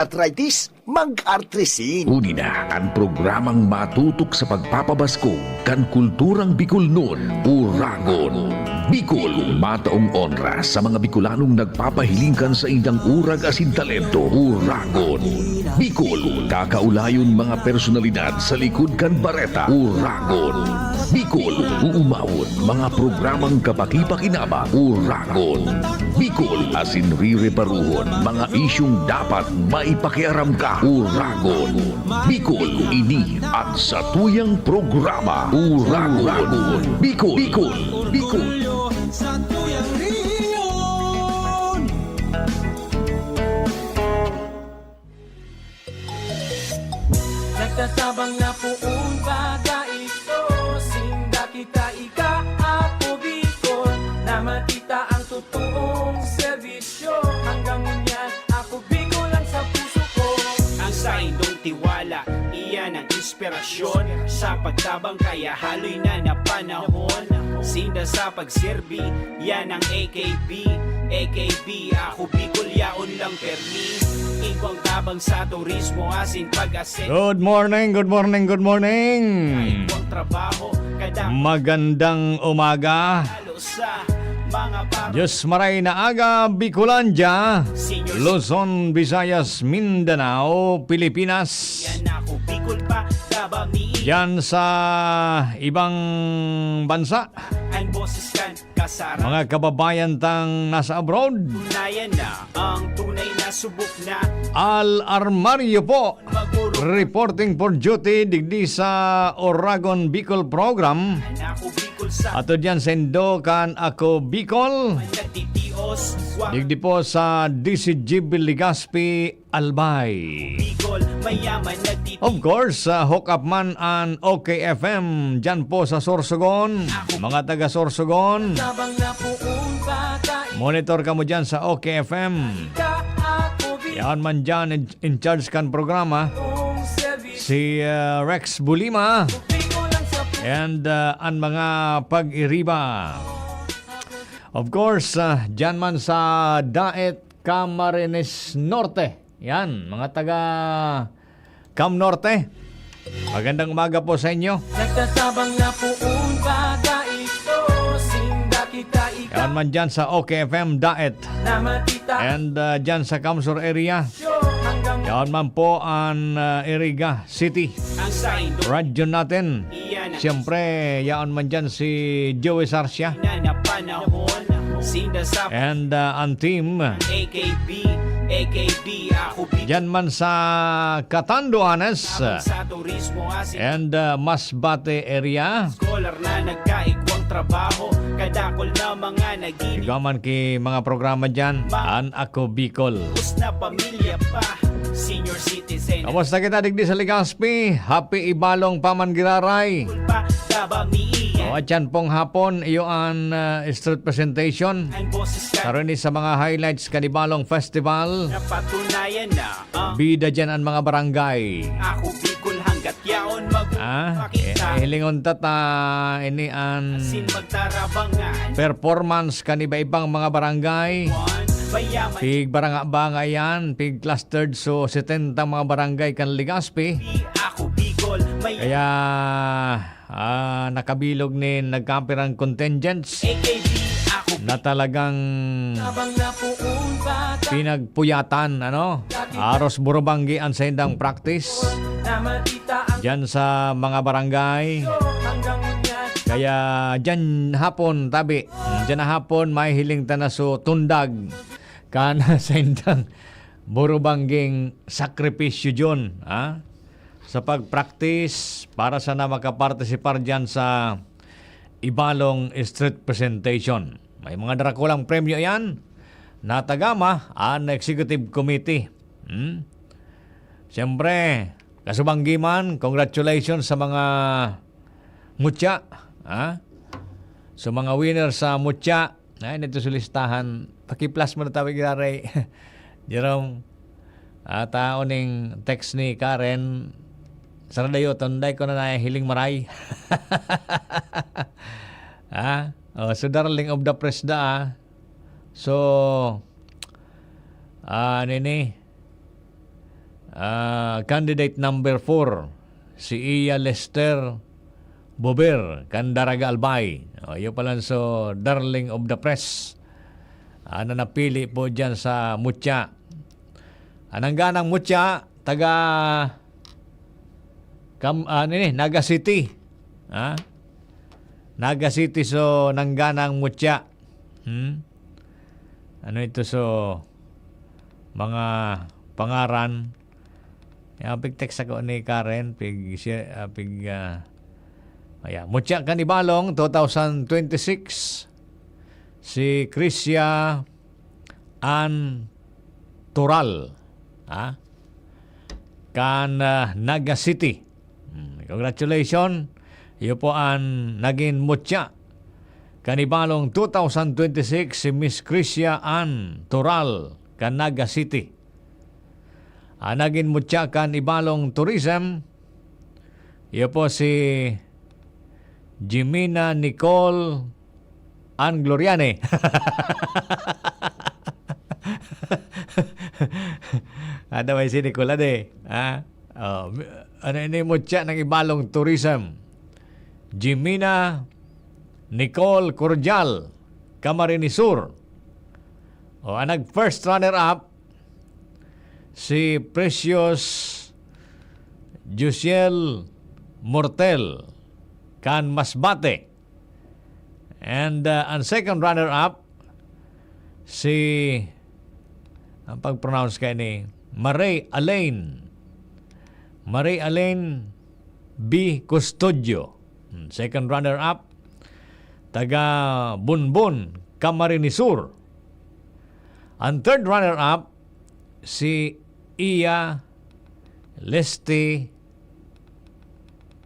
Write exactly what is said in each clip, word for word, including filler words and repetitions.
arthritis, mag-artrisin. Uni na an programang matutok sa pagpapabaskog kan kulturang Bicolnon, Uragon Bicol. Mataong onra sa mga Bicolanong nagpapahiling kan saindang urag asin talento, Uragon Bicol. Kakaulayon mga personalidad sa likod kan bareta, Uragon Bicol. Uumawon mga programang kapakipakinabang, Uragon Bicol, asin rireparuhon mga isyung dapat maipakiaram ka, Uragon Bicol. Ini an satuyang programa, Uragon Bicol. Bicol. Bicol. Orgulyo sa tuyang riyon. Nagtatabang na poon baga ito, sinda kita ika, Ako Bicol, na makita ang totoong serbisyo. Hanggang ngunyan, Ako Bicol lang sa puso ko. Ang saindong tiwala, iyan ang inspirasyon sa pagtabang kaya haloy na na panahon. Sinda sa pagserbi, yan ang A K B. A K B, Ako Bicol, yaon lang permi. Igwang tabang sa turismo asin pag-asenso. Good morning, good morning, good morning. Kahit pang trabaho, kada Magandang umaga. Lalo sa mga paro- Diyos maray na aga, Bicolandia, Senior Luzon, Visayas, Mindanao, Pilipinas. Yan Ako Bicol pa, Daba mi. Yan sa ibang bansa. Ang boses kan Kasara. Mga kababayan tang nasa abroad. Tunayan na ang tunay na subok na. Al Armario po. Maguro. Reporting for duty digdi sa Oragon Bicol Program. Ako Bicol sa Ato diyan sa Indo kan Ako Bicol. Nagtitios. Wa- Digdi po sa D C G B Legazpi, Albay. Bicol, mayaman nagtitios. Of course, uh, hook up man an OK F M dyan po sa Sorsogon. Mga taga Sorsogon. Tabang na poon bata. Monitor kamo dyan sa OK F M. Ka ako Bi- Yan man dyan, in, in charge kan programa. Kung servisyo Si, uh, Rex Bulima. Bicol lang sa puso. And, uh, an mga pag-iriba. Of course, uh, dyan man sa Daet, Camarines Norte. Yan, mga taga Cam Norte. Magandang umaga po sa inyo. Nagtatabang na poon baga ito, sinda kita ika. Yan man dyan sa OK F M Daet. Na makita. And, uh, dyan sa Cam Sur area. Hanggang Yan man po an, uh, Iriga City. Ang saindo. Radyo natin. Siyempre, yaon man dyan si Joey Sarsia. And, uh, ang team. Dyan man sa Catanduanes and, uh, Masbate area. Igwa man ki mga programa dyan. An Ako Bicol. Kamusta kita digdi sa Legazpi? Happy Ibalong pa man giraray. O, atyan pong hapon, iyo an, ah, street presentation. Karini sa mga highlights kan Ibalong Festival. Bida dyan an mga barangay. Ah, eh, hilingon ta ta, ini an performance kan iba-ibang mga barangay. Pig baranga-banga yan, pig clustered, so setenta mga barangay kan Legazpi. Kaya, ah, nakabilog nin nagkapirang contingents na talagang pinagpuyatan, ano? Aros burubanggi an saindang practice diyan sa mga barangay. Kaya diyan hapon, tabi, diyan na hapon, mahihiling ta na so tundag kan saindang burubangging sakripisyo diyon, ha? Sa pag-practice para sana makapartisipar diyan sa Ibalong Street Presentation. May mga darakulang premyo yan. Natagama an Executive Committee. Hmm? Siyempre, kasubanggi man, congratulations sa mga mutya, ha? Sa mga winner sa mutya, ay, nito sa listahan, paki-plus mo na tabi, Giraray. Jerome, ah, tao ning text ni Karen, Saradayoton, dai ko na nahiling maray. Ha? Oh, so Darling of the Press da, ah. So, ah, nini, Ah, candidate number four, si Iya Lester Bober, kan Daraga Albay. O, iyo palan so darling of the press. Ah, na napili po dyan sa Mutya. Ang nangganang Mutya, taga Kam-, ah, nini, Naga City. Ha? Naga City, so, nangganang Mutya. Hmm? Ano ito, so, mga pangaran? Yan, pig-text ako ni Karen, pig, ah, pig, ah, ayan. Mutya kan Ibalong, two thousand twenty-six, si Crisia Ann Toral, ha? Kan, ah, Naga City. Hmm, congratulations. Iyo po ang naging mutya kan Ibalong two thousand twenty-six, si Miss Crisia Ann Toral, kan Naga City. Ang naging mutya kan Ibalong Tourism, iyo po si Jimina Nicole Ann Gloriani. Ada may si Nicole, ade, ha? Oh, ano ini mutya ng Ibalong Tourism? Jimina Nicole Cordial, Camarines Sur. O, ang nag-first runner-up, si Precious Jusiel Mortel, kan Masbate. And, uh, ang second runner-up, si, ang pag-pronounce kaya ni Marie Alain. Marie Alain B. Custodio. Hmm, second runner-up, taga Bunbon, Camarines Sur. Ang third runner-up, si Iya Lesti.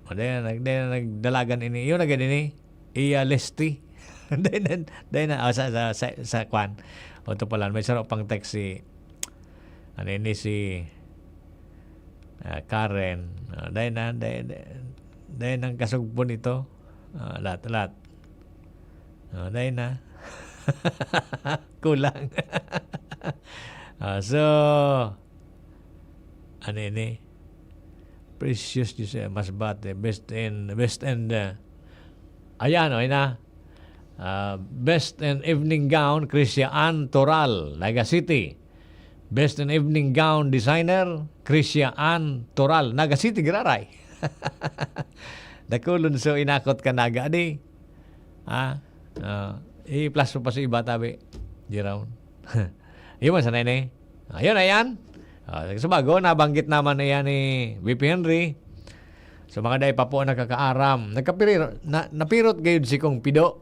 O, dai na, nag-, dai na nagdalagan ini. Iyo na gad ini. Iya Lesti. Dai na, dai na. O, sa, sa, sa, sa kwan. O, ito pala, may saro pang text si, ano ini, si, ah, Karen. O, dai na, dai, dai, dai nang kasugpon ito. Ah, lahat, lahat. O, dai na. Kulang. Ah, so, ano ini? Precious Jose Masbate, best in, best in, uh, ayan, o, na. Ah, best in evening gown, Crisia Ann Toral, Naga City. Best in evening gown designer, Crisia Ann Toral, Naga City, giraray. Dakulon so inakot ka Naga, di? Ah, ah, i-plus mo pa sa iba, tabi. Jerome. Yun man, sanay na eh. Ayun, ayan. Ah, sa bago, nabanggit naman na yan ni V P Henry. So, mga dai pa po nakakaaram. Nagkapiriro-, na, napirot gayud si Kong Pido.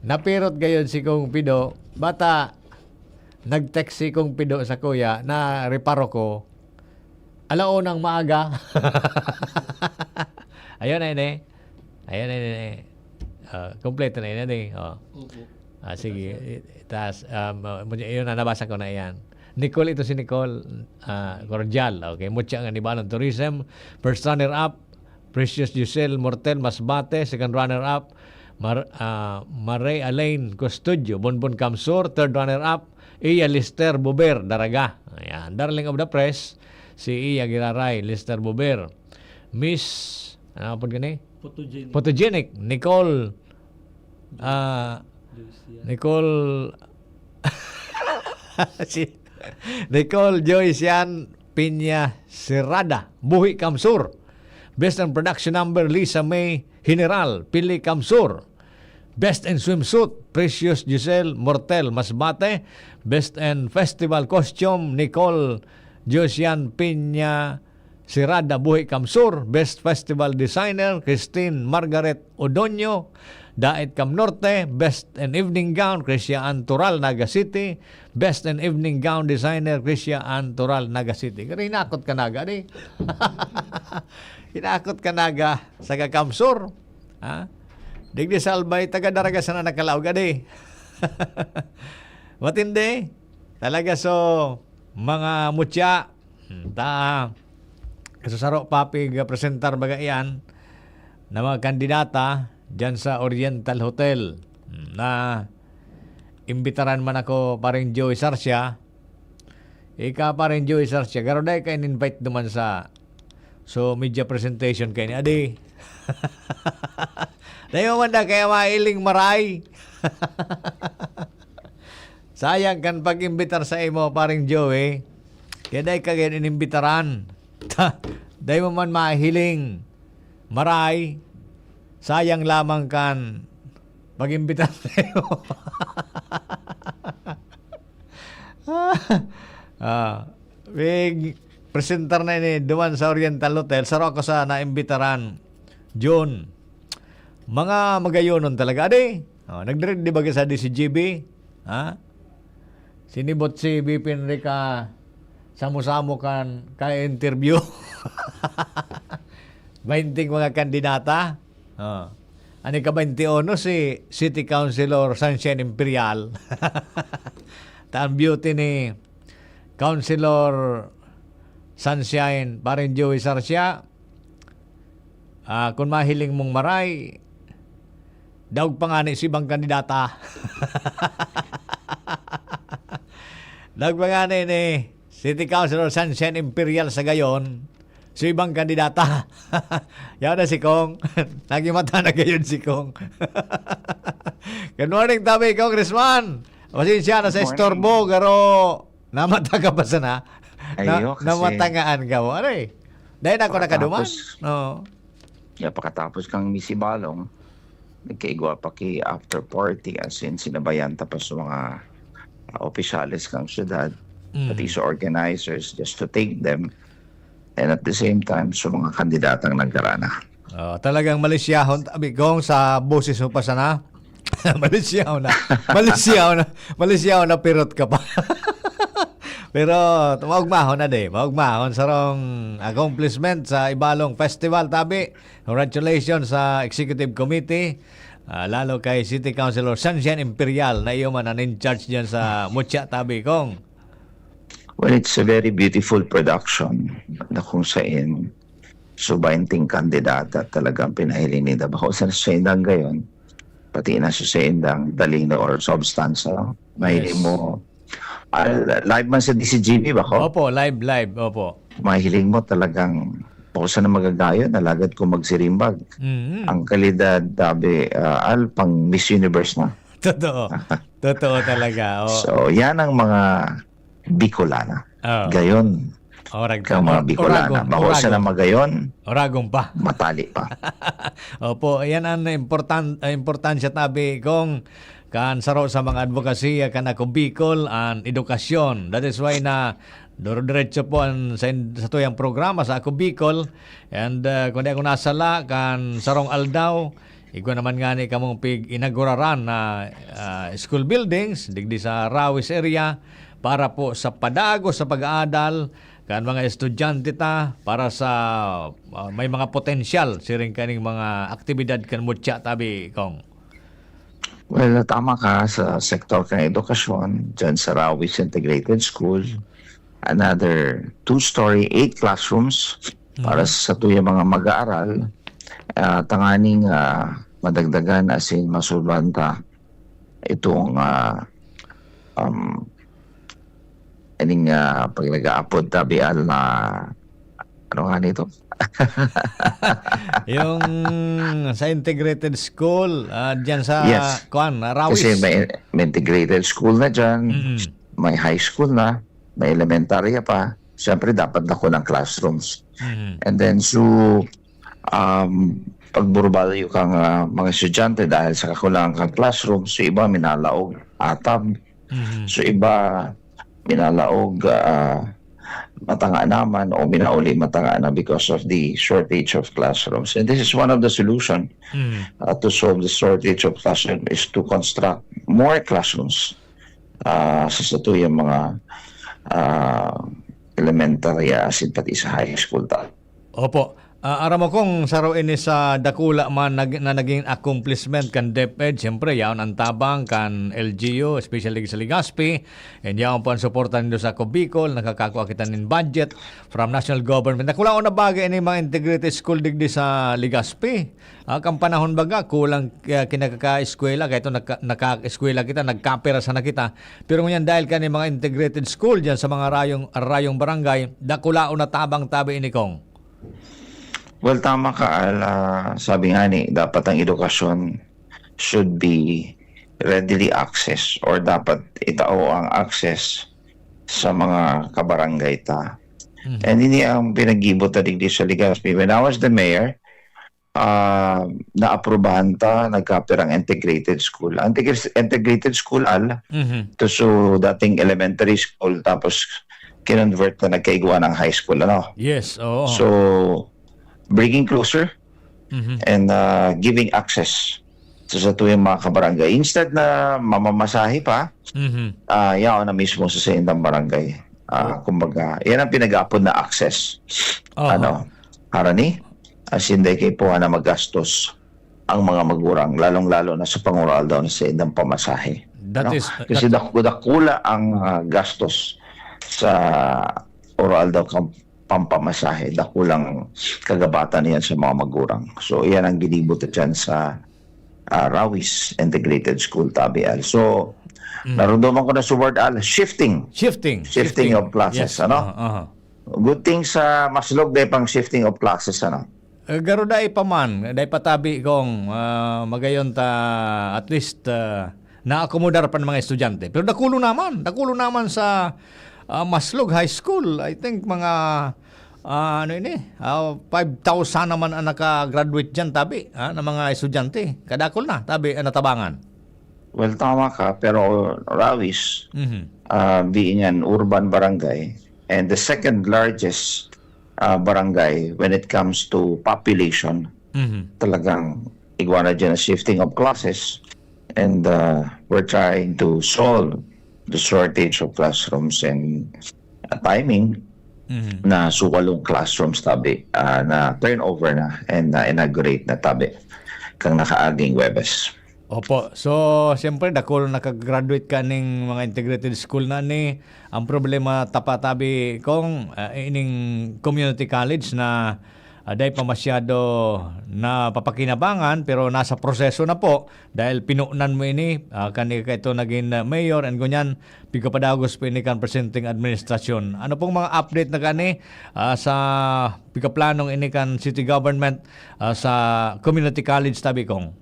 Napirot gayud si Kong Pido. Bata, nag-text si Kong Pido sa kuya na reparo ko. Alaunang maaga. Ayun na yun eh. Ayun na yun eh. Ah, kompleto na yun eh. Oh. Opo. Ah, sige. Itaas. Itaas, um, uh, yun na, nabasa ko na yan. Nicole, ito si Nicole, ah, Cordial. Okay, Mutya ng Ibalong Tourism. First runner-up, Precious Giselle Mortel Masbate. Second runner-up, Mar-, ah, Mare Alain Custodio, Bonbon Camsur. Third runner-up, Iya Lister Buber, Daraga. Ayan, Darling of the Press, si Iya Giraray, Lister Buber. Miss, ano po gani? Photogenic. Photogenic, Nicole, ah, Lucia. Nicole, si Nicole Joyce yan, Piña Serrada, Buhi Camsur. Best in Production Number, Lisa May General, Pili Camsur. Best in Swimsuit, Precious Giselle Mortel Masbate. Best in Festival Costume, Nicole Josian Piña Serrada, Buhi Camsur. Best Festival Designer, Christine Margaret Odoño, Daet Cam Norte. Best in Evening Gown, Christian Tural, Naga City. Best in Evening Gown Designer, Christian Tural, Naga City. Kaya hinakot ka Naga, di? Hinakot ka Naga, sa Camsur. Ha? Digdi sa Albay, taga Daraga sana nakalaog, adi. Matindi. Talaga, so, mga mutya, hmm, ta, sa saro pa pig-presentar baga iyan, na mga kandidata, dyan sa Oriental Hotel, hmm, na imbitaran man ako, paring Joey Sarcia, Ika, Paring Joey Sarsia, garo dai ka in-invite duman sa, so, media presentation kaini, adi. Dai mo man da kaya mahiling maray. Sayang kan pag-imbitar sa imo, Paring Joey. Kaya dai ka gayud inimbitaran. Dai mo man mahiling maray. Sayang lamang kan pag-imbitar sa imo. Ah, may presentar na ini duman sa Oriental Hotel. Saro ako sa naimbitaran. June. Mga magayonon talaga. Adi, oh, nagdiri di ba sa D C G B? Ha? Sinibot si B P Enrica, samo-samo kan ka-interview. Bainting mga kandidata. Oh. Ani ka bainti uno, si City Councilor Sunshine Imperial. Ta ang beauty ni Councilor Sunshine, Paring Joey Sarsia, ah, kung mahiling mong maray, daog pa ngani si ibang kandidata. Daog pa ngani ni City Councilor Sunshine Imperial sa gayon, si ibang kandidata. Yaw na si Kong. Nagimata na gayon si Kong. Good morning, tabi, Congressman. Pasensya na sa Good morning. Istorbo, garo namata ka pa sana. Na, Ayo, kasi namatangaan ka mo. Aray, dahil ako nakaduman. Pagkatapos, Oo. Ya, pakatapos kang misibalong, nagkaigwa pa ki after party, as in, sinabayan ta pa sa mga, ah, opisyales kang syudad, Mm. pati sa organizers, just to thank them. And at the same time, sa mga kandidatang nagkarana. Oh, talagang malisyahon, tabi kong sa boses mo pa sana. Malisyahon na. Malisyahon na. Malisyahon na, pirot ka pa. Pero maugmahon na di. Maugmahon sarong accomplishment sa Ibalong Festival, tabi. Congratulations sa Executive Committee, ah, lalo kay City Councilor Sunshine Imperial na iyo man an in charge diyan sa Mucha, tabi kong. Well, it's a very beautiful production na kung sain so bainting kandidata talagang pinahiling ninda. Bako sa, sa indang gayon, pati na sa, sa indang talino or substance, ano? May Yes. mo, ah, live man sa D C G B ba ko? Opo, live, live. Opo. Mahiling mo talagang, bako sa na magagayon, alagad kung magsirimbag. Mhm. Ang kalidad, tabi, ah, Al, pang Miss Universe na. Totoo. Totoo talaga, oo. So, yan ang mga Bicolana. Oo. Gayon. Orag Kang mga pa. Bicolana. Oragon, Bako sa oragon. na magayon, Oragon pa. matali pa. Opo, yan ang important, ah, importansya, tabi kong kan saro sa mga advokasya kan Ako Bicol, an edukasyon. That is why na duro-diretso po an sa, sa tuyang programa sa Ako Bicol. And, ah, kung di ako nasala, kan sarong aldaw, igwa naman ngani kamong pig-inauguraran na, ah, school buildings digdi sa Rawis area para po sa padagos sa pag-aadal kan mga estudyante ta para sa, ah, may mga potensyal siring kaning mga aktibidad kan Mucha, tabi kong. Well, tama ka sa sektor kan edukasyon, dyan sa Rawis Integrated School, another two-story, eight classrooms para Mhm. sa tuyang mga mag-aaral, ah, tanganing, ah, madagdagan asin masulban ta itong, ah, um, ining, ah, pag nag-aapod tabi, Al, na, ano nga nito? Yung sa integrated school, ah, dyan sa Yes. kwan, Rawis. Kasi may, may integrated school na dyan, Mm-mm. may high school na, may elementarya pa. Siyempre, dapat na ng classrooms. Mm-hmm. And then, so, um, pagburbalyo kang, ah, mga estudyante dahil sa kakulangan kang classroom, so iba minalaog atab. Mm-hmm. So iba minalaog, ah, matanga naman o minauli matanga na because of the shortage of classrooms. And this is one of the solution, Mm-hmm. ah, to solve the shortage of classroom is to construct more classrooms, ah, sa satuyang mga, ah, elementary, ah, asin pati sa high school ta. Opo. Ah, aram mo kung saro ini sa dakula man nag-, na naging accomplishment kan DepEd, siyempre, yaon ang tabang kan L G U, especially sa Legazpi, and yaon po ang suporta nindo sa Ako Bicol, nakakakua kita nin budget from national government. Dakulaon na bagay ini mga integrated school digdi sa Legazpi. Ah, kan panahon baga, kulang, ah, kinakaka-eskwela, kaya ito nagka-, naka-eskwela kita, nagkapera sana kita. Pero ngunyan, dahil kani mga integrated school dyan sa mga rayong, rayong barangay, dakulaon na tabang tabi ini, Kong. Well, tama ka, Al. Ah, sabi nga ni, dapat ang edukasyon should be readily access or dapat itao ang access sa mga kabarangay ta. Mhm. And ini ang pinag-iibot na digdi sa Legazpi. When I was the mayor, ah, naaprubahan ta, nagkapirang integrated school. Ang integra-, integrated school, Al, Mhm. to so dating elementary school, tapos kinonvert na nagkaigwa ng high school, ano? Yes, oo. So, bringing closer Mhm. and, ah, giving access sa satuyang mga kabarangay. Instead na mamamasahe pa, Mhm. ah, yaon na mismo sa saindang barangay. Ah, kumbaga, yan ang pinag-aapod na access. Aha. Ano, harani? As in, dai kaipuhan na magastos ang mga magurang, lalong-lalo na sa panguraldaw na saindang pamasahe. That No? is, Kasi that dak-, dakula ang, ah, gastos sa uraldaw kang pampamasahe, dakulang kagabatan niyan sa mga magurang. So, iyan ang ginibo ta diyan sa, ah, Rawis Integrated School, tabi, Al. So, Mm. narumduman ko na sa word, Al, shifting. Shifting. Shifting Shifting. of classes, Yes. ano? Aha, aha. Good thing sa Maslog, dai pang shifting of classes, ano? Eh, garo dai pa man, dai pa tabi kung, ah, magayon ta at least, ah, naakomodar pa ng mga estudyante. Pero dakulo naman, dakulo naman sa, ah, Maslog High School. I think mga, ah, ano ini, ah, five thousand naman ang naka-graduate diyan, tabi, ah, ng mga estudyante. Kadakol na, tabi, ang natabangan. Well, tama ka, pero Rawis, Mhm. ah, being an urban barangay and the second largest, ah, barangay when it comes to population, Mhm. talagang igwa na dyan ang shifting of classes, and, ah, we're trying to solve the shortage of classrooms and, ah, timing Mhm. na so walong classrooms tabi, ah, na turnover na and na-inaugurate na tabi kang nakaaging Huwebes. Opo. So, siyempre, dakul nakagraduate kaning mga integrated school na ni. Ang problema, tapa tabi, kung, ah, ining community college na, ah, dai pa masyado napapakinabangan, pero nasa proseso na po dahil pinunan mo ini, ah, kani ka ito naging, ah, mayor, and ngunyan, pigapadagos pa ini kan presenting administrasyon. Ano pong mga update na kani, ah, sa pigaplanong ini kan city government, ah, sa community college, tabi, Kong?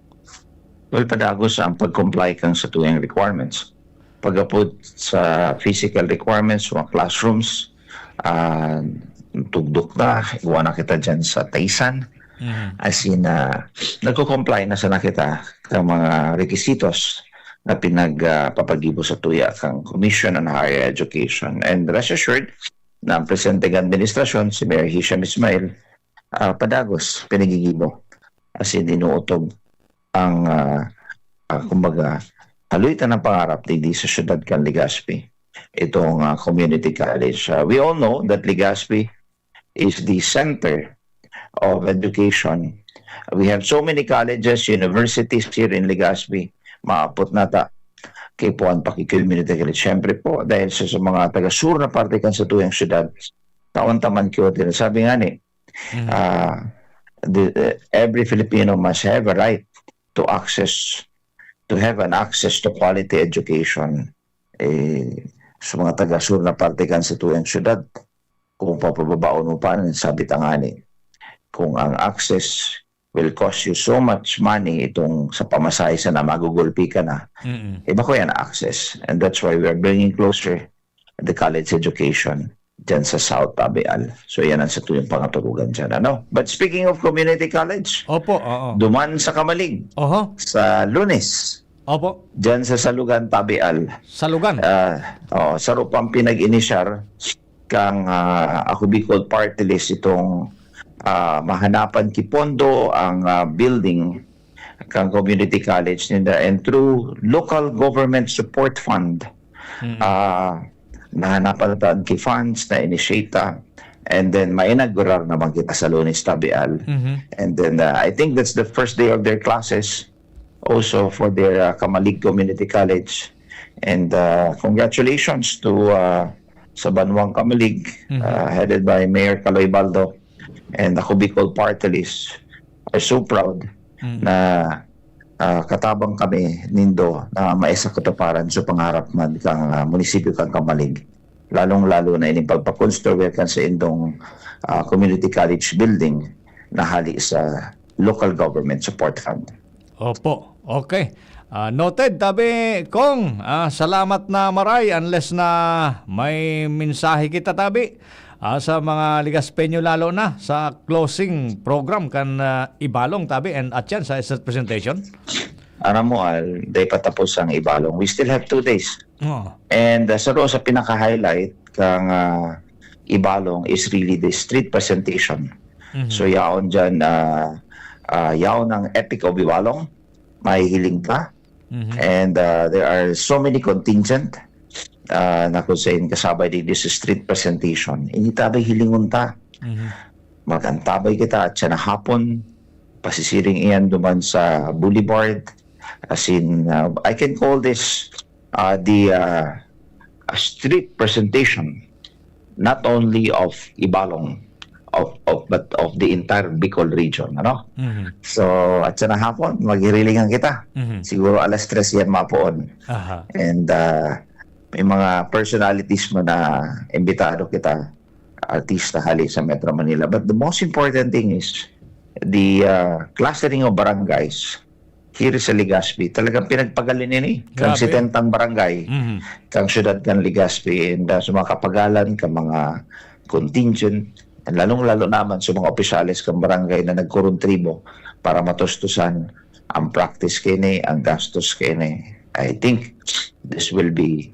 Well, padagos ang pag-comply kang satuyang requirements. Pag-apod sa physical requirements, mga classrooms, ah, tugdok na, igwa na kita dyan sa Taysan. Mhm. As in, ah, nagko-comply na sana kita sa mga requisitos na pinag, ah, papagibo sa tuya kang Commission on Higher Education. And rest assured na ang presenteng administrasyon, si Mayor Hisham Ismail, ah, padagos, pinigigibo. As in, inuutob ang, ah, ah, kumbaga, haloy ta ng pangarap digdi sa siyudad kan Legazpi, itong, ah, community college. Ah, we all know that Legazpi is the center of education. We have so many colleges, universities here in Legazpi. Maapot na ta kay Puan Paki Community College. Siyempre po, dahil sa, sa mga taga-sur na parte kan satuyang siyudad, tawan ta man kiyo din. Sabi nga ni, Mhm. ah, the, every Filipino must have a right to access, to have an access to quality education. Eh, sa mga taga-sur na parte kan satuyang siyudad, kung papababaon mo pa, sabi ta nga ni, kung ang access will cost you so much money, itong sa pamasahe sana magugulpi ka na, Mm. iba ko yan access. And that's why we are bringing closer the college education dyan sa South, Tabi Al. So, yan ang satuyang pangaturugan dyan, ano? But speaking of community college, Opo, oo. duman sa Kamalig, Oho. sa Lunes, Opo. dyan sa Salugan, Tabi Al. Salugan? Ah, oh, saro pang pinag-inisyar kang, ah, Ako Bicol Party List itong, ah, mahanapan ki pondo ang, ah, building kang community college ninda, and through local government support fund, Mm. ah, nahanapan ta ki funds na initiate ta, And then, mainaugurar naman kita sa Lunes, Tabi Al. Mhm. And then, uh, I think that's the first day of their classes also for their, uh, Camalig Community College. And, uh, congratulations to, uh, sa Banwang Camalig, Mhm. uh, headed by Mayor Kaloy Baldo. And ako, Bicol Party List, are so proud Mhm. na, ah, katabang kami nindo na maisakatuparan sa pangarap man kang, ah, munisipyo kang Camalig. Lalong-lalo na ining pagpakonstruir kan sa indong, ah, community college building na hali sa local government support fund. Opo. Okay. Ah, noted, tabi, Kong. Ah, salamat na maray, unless na may mensahe kita, tabi. Ah, sa mga Legaspeño, lalo na sa closing program kan, ah, Ibalong, tabi, and at yan sa state presentation. Aram mo, Al, day patapos ang Ibalong. We still have two days. Oo. And, ah, sa, sa pinaka-highlight kang, ah, Ibalong is really the street presentation. Mhm. So, yaon dyan, ah, ah, yaon ang Epic of Ibalong, mahihiling ka. Mhm. And, ah, there are so many contingent, ah, na kung saan kasabay di, di sa street presentation. Ini tabay hilingon ta. Mhm. Mag-antabay kita at siya na hapon, pasisiring iyan duman sa Boulevard. As in, ah, I can call this, ah, the, ah, a street presentation, not only of Ibalong, of, of, but of the entire Bicol region, ano? Mhm. So, at sa hapon, maghirilingan kita. Mhm. Siguro alas tres yan mapoon. Aha. And, ah, may mga personalities mo na imbitado kita, artista hali sa Metro Manila. But the most important thing is the, ah, clustering of barangays here sa Legazpi. Talagang pinagpagaling ini. Kang Grabe. setentang barangay, Mhm. kang syudad kan Legazpi, and, ah, sa mga kapagalan, kang mga contingent, and lalong-lalo naman sa mga opisyales kang barangay na nagkuruntribo para matustusan ang practice kini, ang gastos kini. I think this will be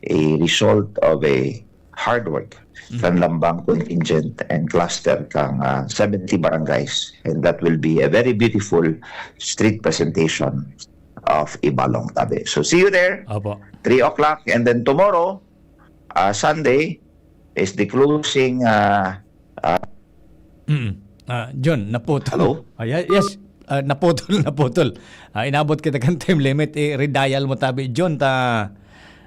a result of a hard work Mhm. kan lambang contingent and cluster kang, ah, seventy barangays. And that will be a very beautiful street presentation of Ibalong, tabi. So, see you there, Opo. three o'clock. And then tomorrow, ah, Sunday, is the closing, ah, ah, Mm. Ah, John, naputol. Hello? Ah, ye-, yes. Ah, naputol, naputol. Ah, inabot kita kan time limit. Eh, redial mo tabi, John, ta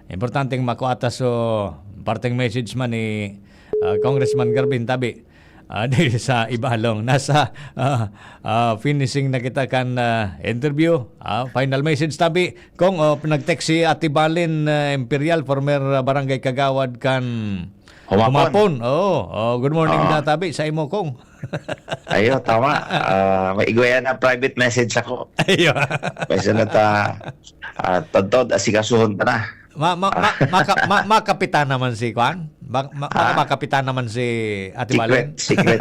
importanteng makuha ta so parteng message man ni, ah, Congressman Garbin tabi. Ah, di sa Ibalong. Nasa, ah, ah, finishing na kita kan, ah, interview. Ah, final message tabi. Kung, oh, nag-text si Ate Balin, ah, Imperial, former, ah, barangay kagawad kan Humapon. Humapon. Oo. Oh, good morning Ah. na tabi sa imo, Kong. Ayo, tama. Ah, may igwaya na private message ako. Ayo. May sunod ta, ah, todtod, asikasuhon ta na. Ma-, ma-, ma-, Ah. maka-, ma-, makapitan naman si Kwan? Ma-, ma-, Ah. makapitan naman si Ate Secret, Balin? secret.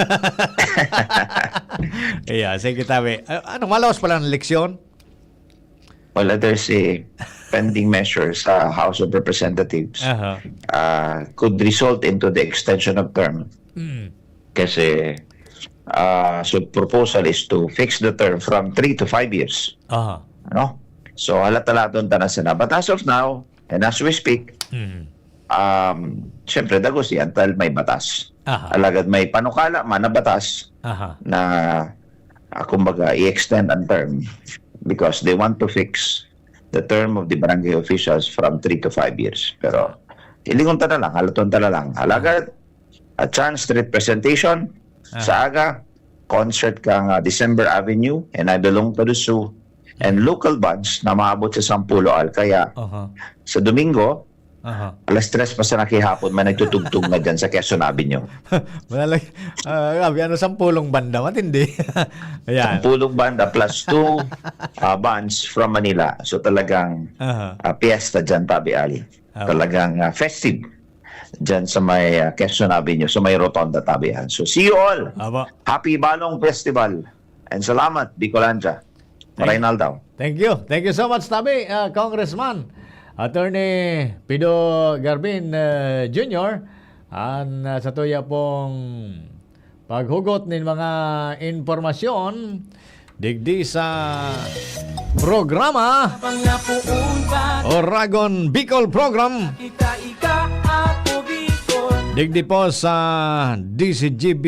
Iya, sige, tabi. Ah, ano, malawas pala ang eleksyon? Well, there's a pending measure sa House of Representatives, Aha. ah, could result into the extension of term. Mm. Kasi, ah, so proposal is to fix the term from three to five years. Aha. Ano? So, halata-laton ta na sana. But as of now, and as we speak, Mm. um, siyempre, dagos yan dahil may batas. Aha. Alagad may panukala man na batas Aha. na, ah, kumbaga, i-extend ang term because they want to fix the term of the barangay officials from three to five years. Pero, hilingon ta na lang, halaton ta na lang. Alagad, a chance street presentation Aha. sa aga, concert kang, ah, December Avenue, and I belong to the zoo, and local bands na maabot sa sampulo al. Kaya, Aha. sa Domingo, Aha. alas tres pa sa nakihapon, may nagtutugtog na dyan sa Quezon Avenue. Wala lang, ah, grabe, ano, sampulong banda, matindi. Ayan. Sampulong banda plus two, ah, bands from Manila. So talagang, Aha. ah, piyesta dyan, Tabi Ali. Aha. Talagang, ah, festive dyan sa may, ah, Quezon Avenue, sa may Rotonda, Tabi Ali. So see you all. Aba. Happy Balong Festival. And salamat, Bicolandia. Thank Maray na aldaw. Thank you. Thank you so much, tabi, ah, Congressman Attorney Pido Garbin, ah, Junior, an, ah, sa tuya pong paghugot nin mga impormasyon digdi sa programa Oragon Bicol Program. Ika, ika, ako Bicol. Digdi po sa D C G B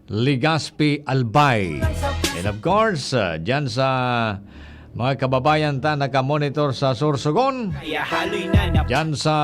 Legazpi, Albay. And of course, uh, dyan sa mga kababayan ta nakamonitor sa Sorsogon, Kaya haloy na na dyan sa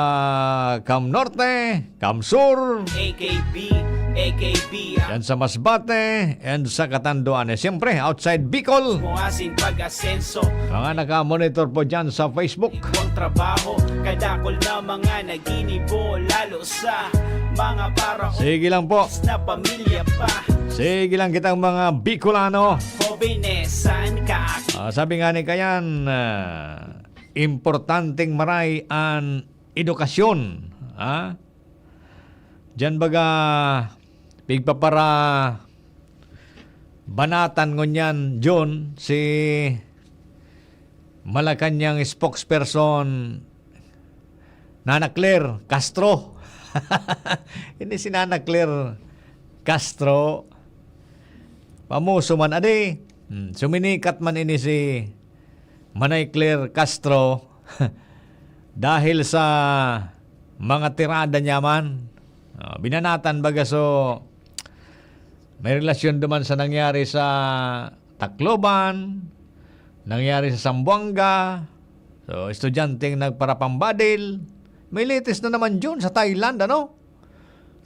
Cam Norte, Cam Sur, A K B, A K B, ah. Dyan sa Masbate, and sa Catanduanes. Siyempre, outside Bicol. Mo asin pag-asenso. Mga nakamonitor po dyan sa Facebook. Iguang trabaho, kadakol na mga naginibo, lalo sa mga para Sige lang po. Na pamilya pa. Sige lang kitang mga Bicolano. Hobenesan ka. Ah, sabi nga ni Kayan, ah, importanteng maray an edukasyon. Ha? Diyan baga, pigpapara banatan ngunyan, Jun, si Malacañang spokesperson, Nana Claire Castro. Ini si Nana Claire Castro, famoso man adi. Hmm, suminikat man ini si Manay Claire Castro dahil sa mga tirada niya man. Ah, binanatan baga so may relasyon duman sa nangyari sa Tacloban, nangyari sa Zamboanga. So, estudyanteng nagparapambadil. May latest na naman dyan sa Thailand, ano?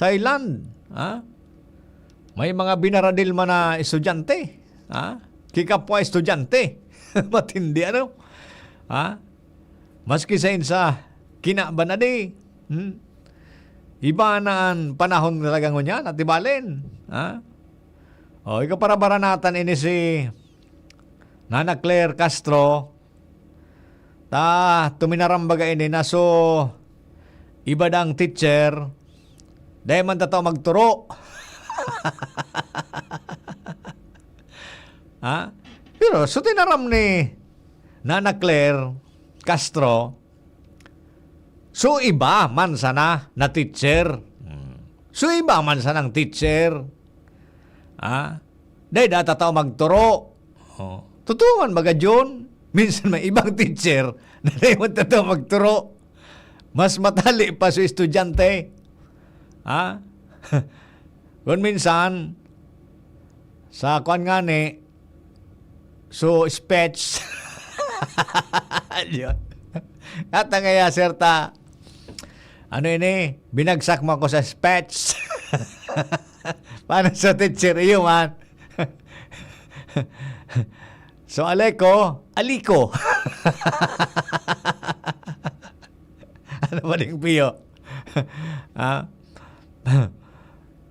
Thailand, ha? May mga binaradil man na estudyante, ha? Kikapwa estudyante. Matindi, ano? Ha? Maski sa insa, kinaban na di. Hmm? Iba na an panahon talaga ngunyan, Ate Valen. Ha? O, ikaw para baranatan ini si Nana Claire Castro. Ta, tuminaram baga ini na so, iba dang teacher, dai man tataw magturo. Ha? Pero so tinaram ni Nana Claire Castro, so iba man sana na teacher. Hmm. So iba man sanang teacher. Ha? Dai da tataw magturo. Oh. Totoo man baga, Jun? Minsan may ibang teacher na dai man tataw magturo. Mas matali pa sa estudyante. Ha? Kung minsan, sa kuwan ngani, so, speech. Yun. At ang kaya, sir, ta, ano ini? Binagsak mo ako sa speech. Paano sa teacher? Iyo man. So, Aleko, Aliko. Ano ba ding piyo? Ah?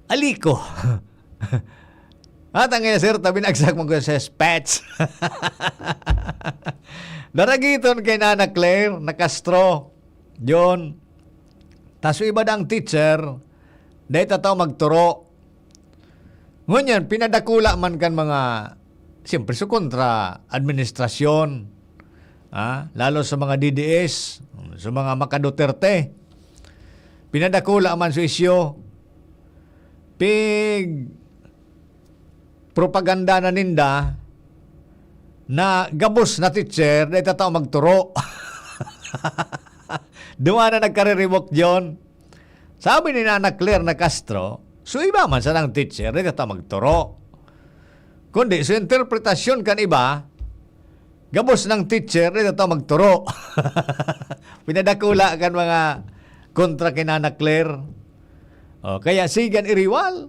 Aliko. At ang kaya, sir, ta binagsak mo ko sa speech. Daragiton kay Nana Claire na Castro. Yun. Tas yung iba dang teacher, dahil tataw magturo. Ngunyan, pinadakula man kan mga, siyempre, sa kontra administrasyon, ah, lalo sa mga D D S, sa mga maka-Duterte. Pinadakula man sa isyu. Pig propaganda na ninda na gabos na teacher, dahil tataw magturo. Duwa na nagkariribok, John. Sabi ni Nana Claire na Castro, "So iba man sanang teacher, di ka ta magturo. Kundi sa interpretasyon kan iba, gabos ng teacher, di ka ta magturo." Pinadakula kan mga kontra kay Nana Claire. O, kaya sigan iriwal.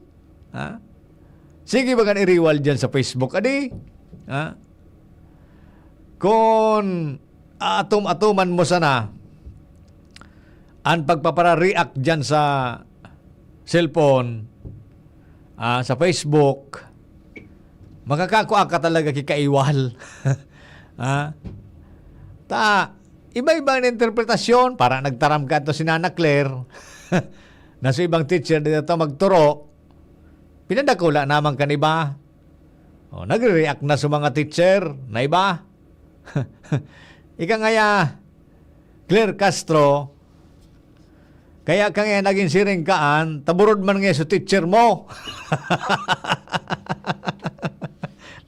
Ha? Sige ba kan iriwal dyan sa Facebook, adi? Ha? Kung aatom-atoman mo sana an pagpapara-react diyan sa cellphone, ah, sa Facebook, makakakua ka talaga ki kaiwal. Ha? Ta, iba-iba ang interpretasyon. Para nagtaram ka to si Nana Claire, na sa ibang teacher dito magturo, pinadakula naman kan iba. O, nagre-react na sa mga teacher na iba. Ika ngaya, Claire Castro, kaya ka ngaya naging siring kaan, taburod man ngaya sa teacher mo.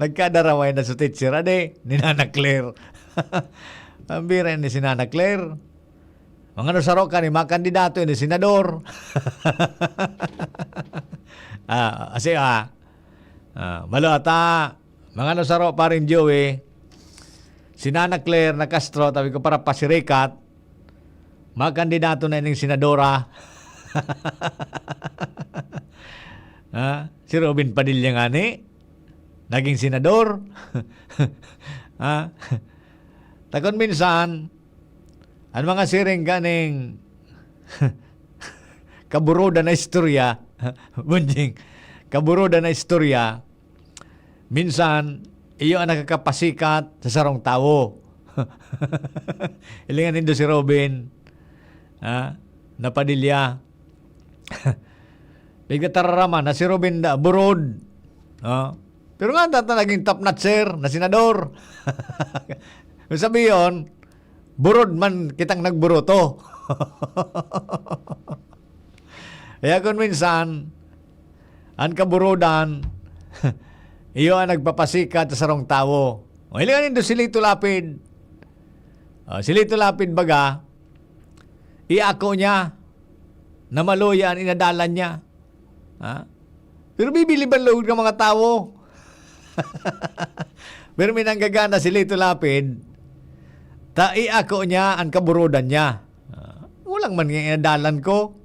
Nagkadaraway na sa teacher, ade, ni Nana Claire. Ang bira ni si Nana Claire. Mangano saro ka ni makandidato ini senador? Ah, asi, ah. Ah, malo ata, mangano saro, Paring Joey, si Nana Claire na Castro, tabi ko, para pasirikat, makandidato na ining senadora. Ah, si Robin Padilla ngani, naging senador. Ah, takon minsan, an mga siring kaning kaburodan na istorya, Bunjing, kaburodan na istorya, minsan, iyo an nakakapasikat sa sarong tawo. Hilingan nindo si Robin, ah, na Padilla. Pigkatararaman na si Robin da, burod. Ah. Pero nga, tata naging top notcher na senador. Kung sabiyon, burod man kitang nagburoto. Kaya kung minsan, an kaburodan, iyo an nagpapasikat sa sarong tawo. O, hilingan nindo si Lito Lapid. O, si Lito Lapid baga, iako niya na maluya an inadalan niya. Ha? Pero bibiliban lugod kan mga tawo. Pero minanggagana si Lito Lapid, ta iako niya an kaburodan niya. Ah, walang man nga inadalan ko.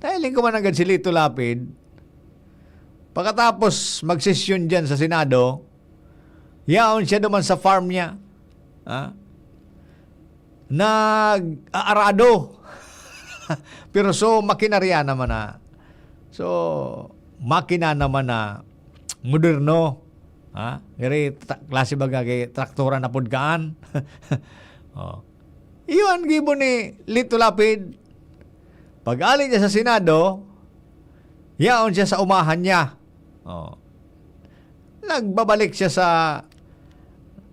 Nahiling ko man nanggad si Lito Lapid. Pakatapos magsesyon diyan sa Senado, yaon siya duman sa farm niya. Ha? Nag-aarado. Pero so, makinarya naman na. So, makina naman na moderno. Ha? Gari ta-, klase baga kay traktora na pod kaan. Oh. Iyo an gibo ni Lito Lapid. Pag-ali niya sa Senado, yaon siya sa umahan niya. Oh. Nagbabalik siya sa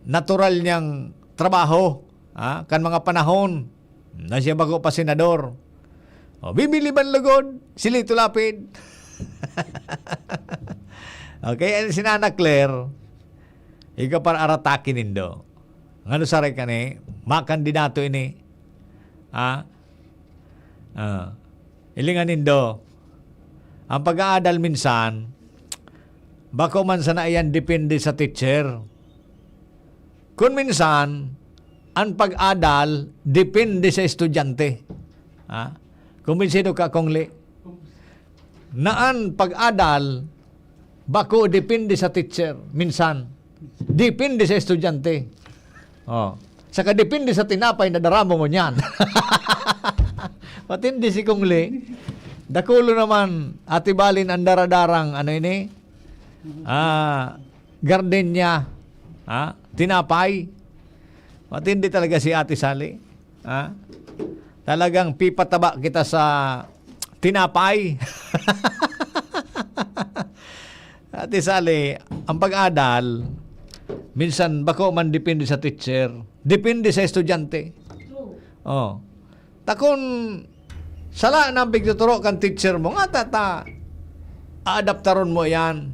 natural niyang trabaho, ah, kan mga panahon na siya bako pa senador. O, bibiliban lugod si Lito Lapid. Okay, and si Nana Claire, ikaw para aratake nindo. Ngano saray ka ni, makandidato ini? Ah? Ah. Hilingan nindo. Ang pag-aadal minsan, bako man sana iyan depende sa teacher. Kun minsan, an pag-adal depende sa estudyante. Ha? Kumbinsido ka, Kong Lee, na an pag-adal bako depende sa teacher, minsan. Depende sa estudyante. Oh. Saka depende sa tinapay na dara mo ngunyan. Matindi si Kong Lee. Dakulo naman, Ate Balin, ang daradarang, ano ini? Ah, gardenia. Ha? Tinapay. Matindi talaga si Ate Sally. Ha? Talagang pipataba kita sa tinapay. Ate Sally, ang pag-adal, minsan bako man depende sa teacher. Depende sa estudyante. True. Oh. Takon, sala na ang pigtuturo kan teacher mo, nga tata, aadaptaron mo yan.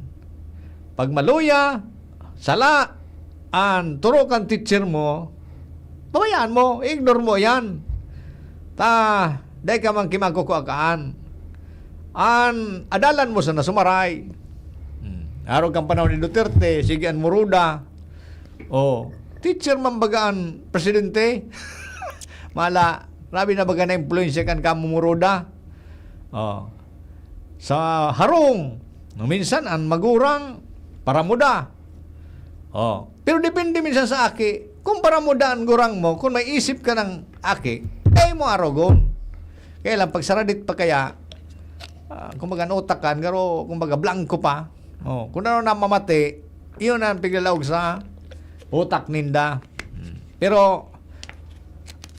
Pag maluya, sala, an turo kan teacher mo, pabayaan mo, ignore mo yan. Ta, dai ka man kimagkukua kaan. An adalan mo sana sumaray. Hmm. Arog kan panahon ni Duterte, sige an muruda. Oh, teacher man baga an presidente. Mala, grabe na baga na impluwensya kan kamumuroda. Oh. Sa harong, no, minsan an magurang paramuda. Oh, pero depende minsan sa aki. Kung paramuda an gurang mo, kung may isip ka ng aki, dai mo arogon. Kaya lang, pag saradit pa kaya, ah, kumbaga, nautak kan, garo, kumbaga, blanco pa. Oh, kung ano na mamati, iyon ang piglalaog sa utak ninda. Hmm. Pero,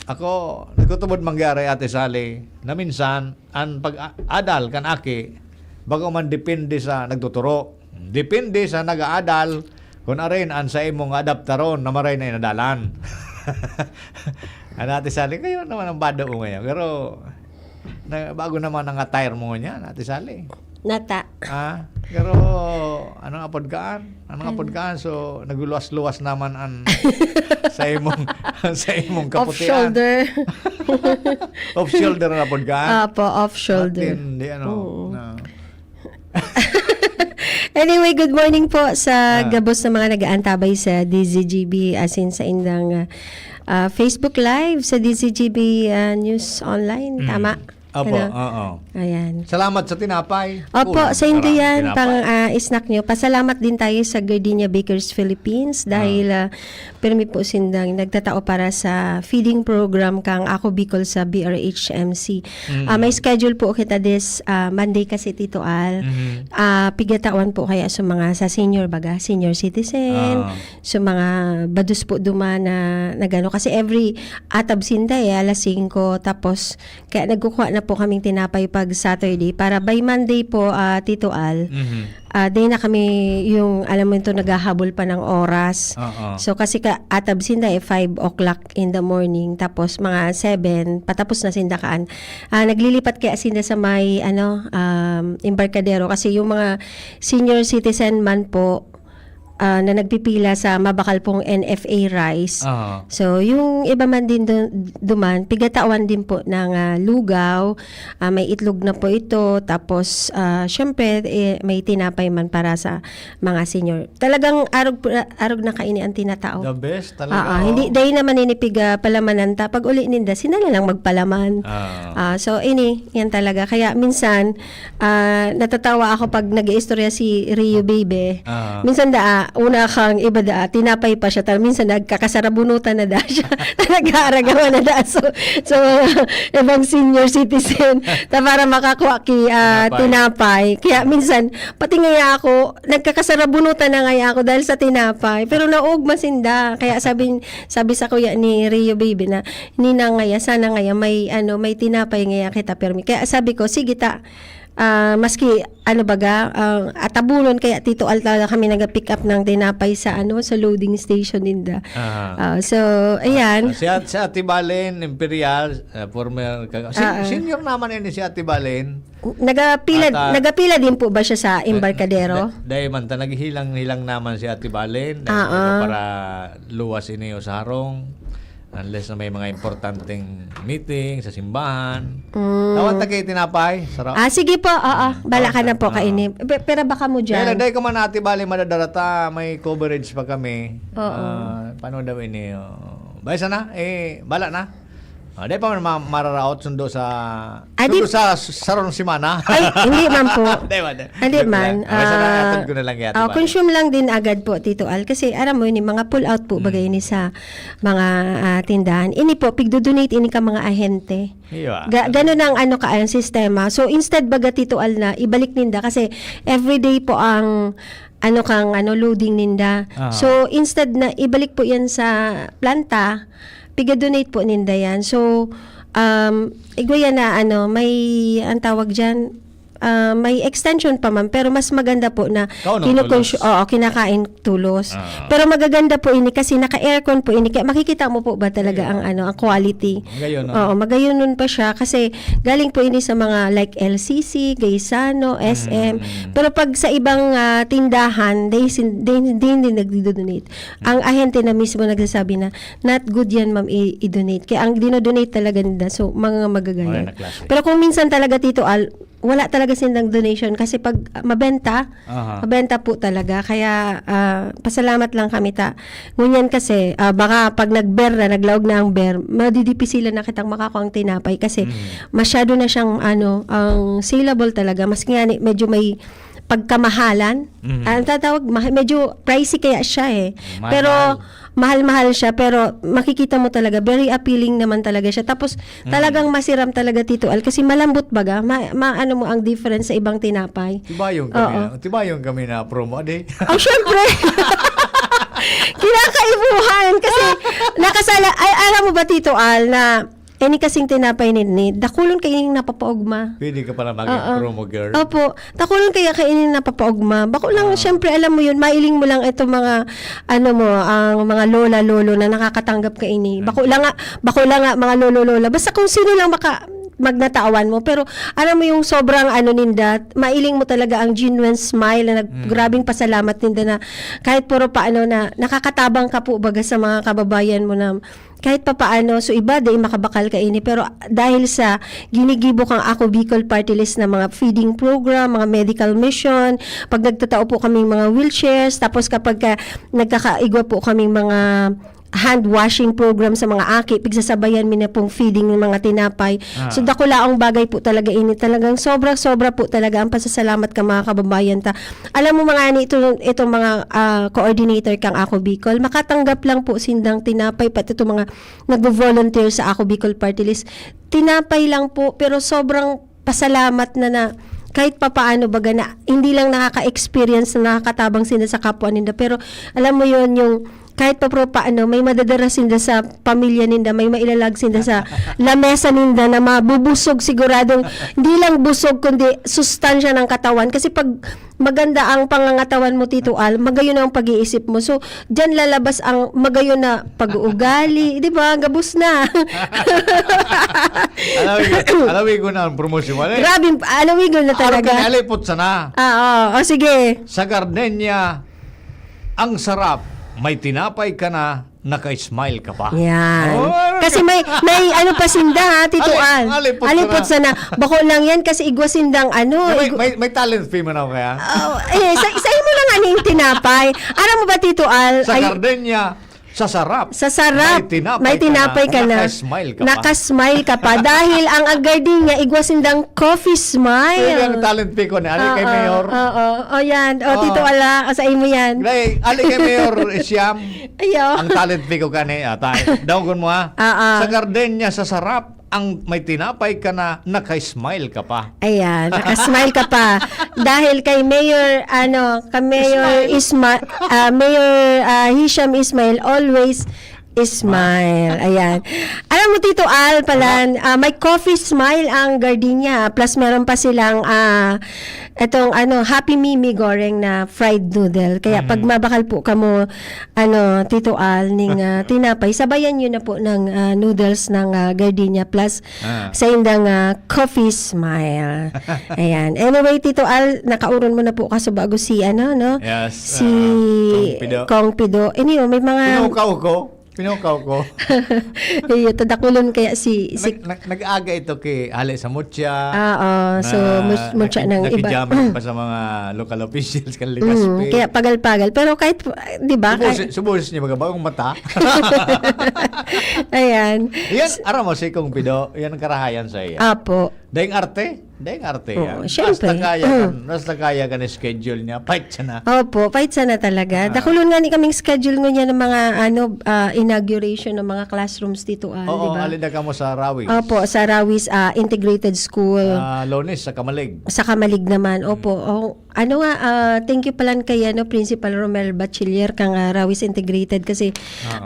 ako, nagtutubod mangyari, Ate Sally, na minsan, an pag-adal kan aki, bako man depende sa nagtuturo. Depende sa nag-aadal, kun arin an saimong adaptaron na maray na inadalan. Ano, Ate Sally, kayo naman ang bado mo ngayon. Pero, Na, bago naman ang attire mo niya, Ate Sally. Nata. Ah, pero ano nga pod kaan? Ano nga pod kaan? So, nagluwas-luwas naman an sa imong sa imong Off kaputian. Shoulder. Off shoulder na pod kaan? Apo, off shoulder. Hindi ano. Oo. Na. Anyway, good morning po sa Ah. gabos na mga nag-aantabay sa D Z G B, as in sa indang ah, ah, Facebook Live sa D Z G B ah, News Online. Mm. Tama? Opo, Ano? Oo. Ayan. Salamat sa tinapay. Opo, Kulang sa inyo parang yan, tinapay. pang ah, snack nyo. Pasalamat din tayo sa Gardenia Bakers Philippines dahil ah, pirmi po sindang nagtatao para sa feeding program kang Ako Bicol sa B R H M C. Mm. Ah, may schedule po kita this ah, Monday kasi, Tito Al. Mhm. Ah, pigatawan po kaya sa mga sa senior baga, senior citizen, Ah. sa mga bados po duman na nagano. Kasi every atab sinda eh, alas singko. Tapos, kaya nagkukuha na po kaming tinapay pag Saturday. Para by Monday po, ah, Tito Al, Mhm. ah, di na kami yung, alam mo ito, naghahabol pa ng oras. Oo. So, kasi ka, atab sinda eh, five o'clock in the morning. Tapos, mga seven, patapos na sinda kaan. Ah, naglilipat kaya sinda sa may, ano, um, embarkadero. Kasi yung mga senior citizen man po, ah, na nagpipila sa mabakal pong N F A rice. Oo. So, yung iba man din du- duman, pigatawan din po ng ah, lugaw, ah, may itlog na po ito, tapos ah, syempre eh, may tinapay man para sa mga senior. Talagang arog, arog na kaini ang tinatao. The best talaga. Ah, ah, Oh. Hindi, dahil naman ini piga palamanan ta, pag uli ninda, sila na lang magpalaman. Ah. Ah, so, ini, yan talaga. Kaya minsan, ah, natatawa ako pag nag-iistorya si Rio Baby. Ah. Minsan daa, una kang iba daa, tinapay pa siya. Tal minsan nagkakasarabunutan na daa siya. Nag-aaragawan na daa. So, so, ibang senior citizen na para makakuha ki ah, Tinapay. Tinapay. Kaya minsan, pati ngaya ako, nagkakasarabunutan na ngaya ako dahil sa tinapay. Pero naog masinda. Kaya sabi, sabi sa kuya ni Rio Baby na, "Ninang ngaya, sana ngaya may, ano, may tinapay ngaya kita, permi." Kaya sabi ko, "Sige ta, ah, maski, ano baga, ah, atabunon, kaya Tito Al talaga kami nag-pick up ng tinapay sa, ano, sa loading station ninda." Aha. Ah, so, ayan. Si, At- si Ate Balen Imperial, uh, former, ka- sen- Ah, ah. Senior naman ini si Ate Balen. Nagapila, At, ah, nagapila din po ba siya sa embarkadero? Da- dahil man ta, naghihilang-hilang naman si Ate Balen. Ah, ah. Para luwas ini o sa harong. Unless na may mga importanteng meeting sa simbahan. Mm. Tawag ta kay tinapay. Sarap. Ah, sige po. Oo, bala ka na po Ah. kaini. Pe- Pero baka mo Kaya dyan. lang, dahil ko man Ate Balen, madadara ta, may coverage pa kami. Oo. Ah, paano daw ini? Oh. Bay, sana? Eh, bala na. Ah, dahil pa man ma- mararaot sundo sa... Ah, sundo di- sa sarong semana. Ay, hindi man po. Hindi man. Hindi Joke man. lang. May sana Ah, atod ko na lang kaya, ah, Ate Balen. Consume lang din agad po, Tito Al. Kasi aram mo yun, yung mga pull out po, Mm. bagay ni sa mga ah, tindahan. Ini po, pigdodonate ini ka mga ahente. Iya. Ga- ganun ang ano ka, ang sistema. So instead baga, Tito Al, na ibalik ninda kasi everyday po ang ano kang ano loading ninda. Ah. So instead na ibalik po yan sa planta, piga-donate po ninda yan. So um igwa yan na ano, may ang tawag diyan, ah, may extension pa man, pero mas maganda po na Kaon ng kinukonsu- tulos. Oo, kinakain tulos. Ah. Pero magaganda po ini kasi naka-aircon po ini, kaya makikita mo po ba talaga Yeah. ang ano, ang quality. Magayon, no? Oo, magayunon pa siya kasi galing po ini sa mga like L C C, Gaisano, S M. Mm. Pero pag sa ibang ah, tindahan, they sin- they hindi nagdo-donate. Ang ahente na mismo nagsasabi na not good yan, ma'am, i- i-donate. Kaya ang dinodonate talaga nila, so mga magagaya. Mga klase. Pero kung minsan talaga, Tito Al, wala talaga silang donation kasi pag ah, mabenta, Aha. mabenta po talaga. Kaya ah, pasalamat lang kami ta. Ngunyan kasi, ah, baka pag nag-bear na, naglaog na ang bear, madidipisilan na kitang makakuha ang tinapay kasi Mm. masyado na siyang ano, ang saleable talaga. Mas nga ni, medyo may pagkamahalan. Mm. Ah, ang tatawag, mah- medyo pricey kaya siya eh. Mahal, Pero mahal. mahal-mahal siya, pero makikita mo talaga, very appealing naman talaga siya. Tapos Mm. talagang masiram talaga, Tito Al, kasi malambot baga, ma, ma- ano mo ang difference sa ibang tinapay. Tibayong kami Oo. na. Tibayong kami na promo. Adi. Oh, syempre. Kinakaibuhan kasi nakasala, ay, alam mo ba, Tito Al, na any kasing tinapay ni, ni dakulon kayo yung napapaugma. Pwede ka pala maging Oo. promo girl. Opo. Dakulon kaya kayo yung napapaugma. Bako lang, Ah. syempre, alam mo yun, mailing mo lang itong mga, ano mo, ang mga lola, lolo na nakakatanggap kaini. Bako lang nga, bako lang nga, mga lolo, lola. Basta kung sino lang maka, magnatawan mo. Pero alam mo yung sobrang ano ninda, mailing mo talaga ang genuine smile na nag-, Mm. grabing pasalamat ninda na kahit puro pa ano na nakakatabang ka po baga sa mga kababayan mo na kahit papaano, so iba, dai makabakal kaini. Pero dahil sa ginigibo kang Ako Bicol Party List na mga feeding program, mga medical mission, pag nagtatao po kaming mga wheelchairs, tapos kapag ka, nagkakaigwa po kaming mga hand washing program sa mga aki, pigsasabayan mi na pong feeding ng mga tinapay. Ah. So, dakulaong bagay po talaga ini. Talagang sobra-sobra po talaga ang pasasalamat ka, mga kababayan ta. Alam mo, mga ani, ito, itong mga, ah, coordinator kang Ako Bicol, makatanggap lang po sindang tinapay, pati itong mga nagvo-volunteer sa Ako Bicol Party List. Tinapay lang po, pero sobrang pasalamat na, na kahit papaano baga na hindi lang nakaka-experience na nakakatabang sinda sa kapwa ninda. Pero alam mo yon, yung kahit pa pro paano, may madadara sinda sa pamilya ninda, may mailalag sinda sa lamesa ninda na mabubusog siguradong, hindi lang busog, kundi sustansya ng katawan. Kasi pag maganda ang pangangatawan mo, Tito Al, magayon ang pag-iisip mo. So, diyan lalabas ang magayon na pag-uugali, di ba? Gabos na. Alawi, alawi ko na ang promosyon. Ano eh? Grabe, alawigon na Araw ka talaga. na, alipot sana. Ah, oo. O, sige. Sa Gardenia, ang sarap. May tinapay ka na, naka-smile ka pa. Yan. Oh, Kasi may may ano pa sinda ha, Tito Ali- Al. alipot ka Alipot na. Sana. Bako lang yan kasi igwa sindang ano. may, igwa- may, may talent fee man ako kaya. Oh, eh, sa, sa imo lang ano yung tinapay. Aram mo ba, Tito Al? Sa Ay, Gardenia, sa sarap. sa sarap. May tinapay, May tinapay ka na. Naka-smile ka pa. Naka-smile ka pa. Dahil ang Gardenia, igwa sindang coffee smile. Pwede ang talent fee ko ni Ali kay Oo, Mayor. Oo, o yan. O, Oo. Tito Al, o, sa imo yan. Dahil, Ali kay Mayor Siyam, Ayo. ang talent fee ko kani. Ah, tayo. Daogon mo ha. Oo. Sa Gardenia, sa sarap, ang may tinapay ka na, naka-smile ka pa. Ayan, nakasmile ka pa. Dahil kay Mayor, ano, kay Mayor Isma, ah, Mayor ah, Hisham Ismail, always smile. Ayan. Alam mo, Tito Al, pala, ah, may coffee smile ang Gardenia. Plus, meron pa silang, ah, itong, ano, Happy Mimi Goreng na fried noodle. Kaya pag mabakal po kamo, ano, Tito Al, ning ah, tinapay, sabayan nyo na po ng ah, noodles ng ah, Gardenia. Plus, Ah. sa indang ah, coffee smile. Ayan. Anyway, Tito Al, nakauron mo na po kaso bago si, ano, no? Yes, Si ah, Kong Pido. Kong Pido. Anyway, may mga... Pinukaw ko. Pinukaw ko. Iyo, tadakulon kaya si... si Nag, nag, nag-aga ito kay Hali sa Mutya. Oo, so na mus- mutya naki- ng iba. nakijamit pa sa mga local officials kan Legazpi. Mm, kaya pagal-pagal. Pero kahit, di ba? Subos, Kahit, subos niya mga bagong mata. ayan. Yan, aram mo, si Kong Pido, yan ang karahayan sa iya. Apo. Daing arte? Daing arte Oo, yan. syempre. Basta kaya Mm. kan, basta kaya kan schedule niya, fight siya na. Opo, fight sana talaga. Dakulon nga ni kaming schedule ngunyan ng mga ano, ah, inauguration ng mga classrooms dito, ah, Oo, di ba? Alida ka mo sa Rawis. Opo, sa Rawis ah, Integrated School. Ah, Lones sa Kamalig. Sa Kamalig naman, opo. Oh, ano nga, ah, thank you pala kay ano, Principal Romel Bachiller kang ah, Rawis Integrated kasi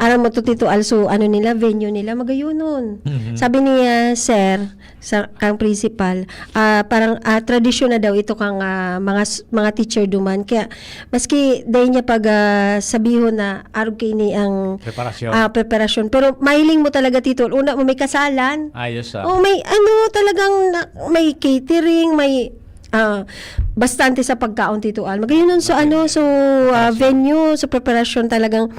aram mo to, Tito Al, so ano nila, venue nila, magayunon. Mhm. Sabi ni ah, Sir, sa kang principal, ah, parang ah, tradisyon na daw ito kang ah, mga s- mga teacher duman. Kaya maski dahil niya pag ah, sabihon na arog kaini ang Preparasyon. ah, preparasyon, pero mahiling mo talaga, Tito Al, una mo may kasalan. Ayos ah. Oh, may ano talagang na- may catering, may ah, bastante sa pagkaon, Tito Al. Magayunon so ano, so ah, venue, so preparasyon talagang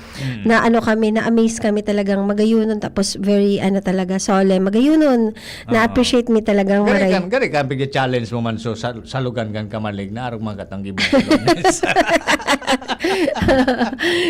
na ano kami, na-amaze kami talagang magayunon, tapos very ano talaga, solemn. Magayunon, na-appreciate mi talagang Gari maray. kan, gari kan, pigya challenge mo man so sa, sa lugan kan Kamalig na arog mga katanggi mo sa Lones.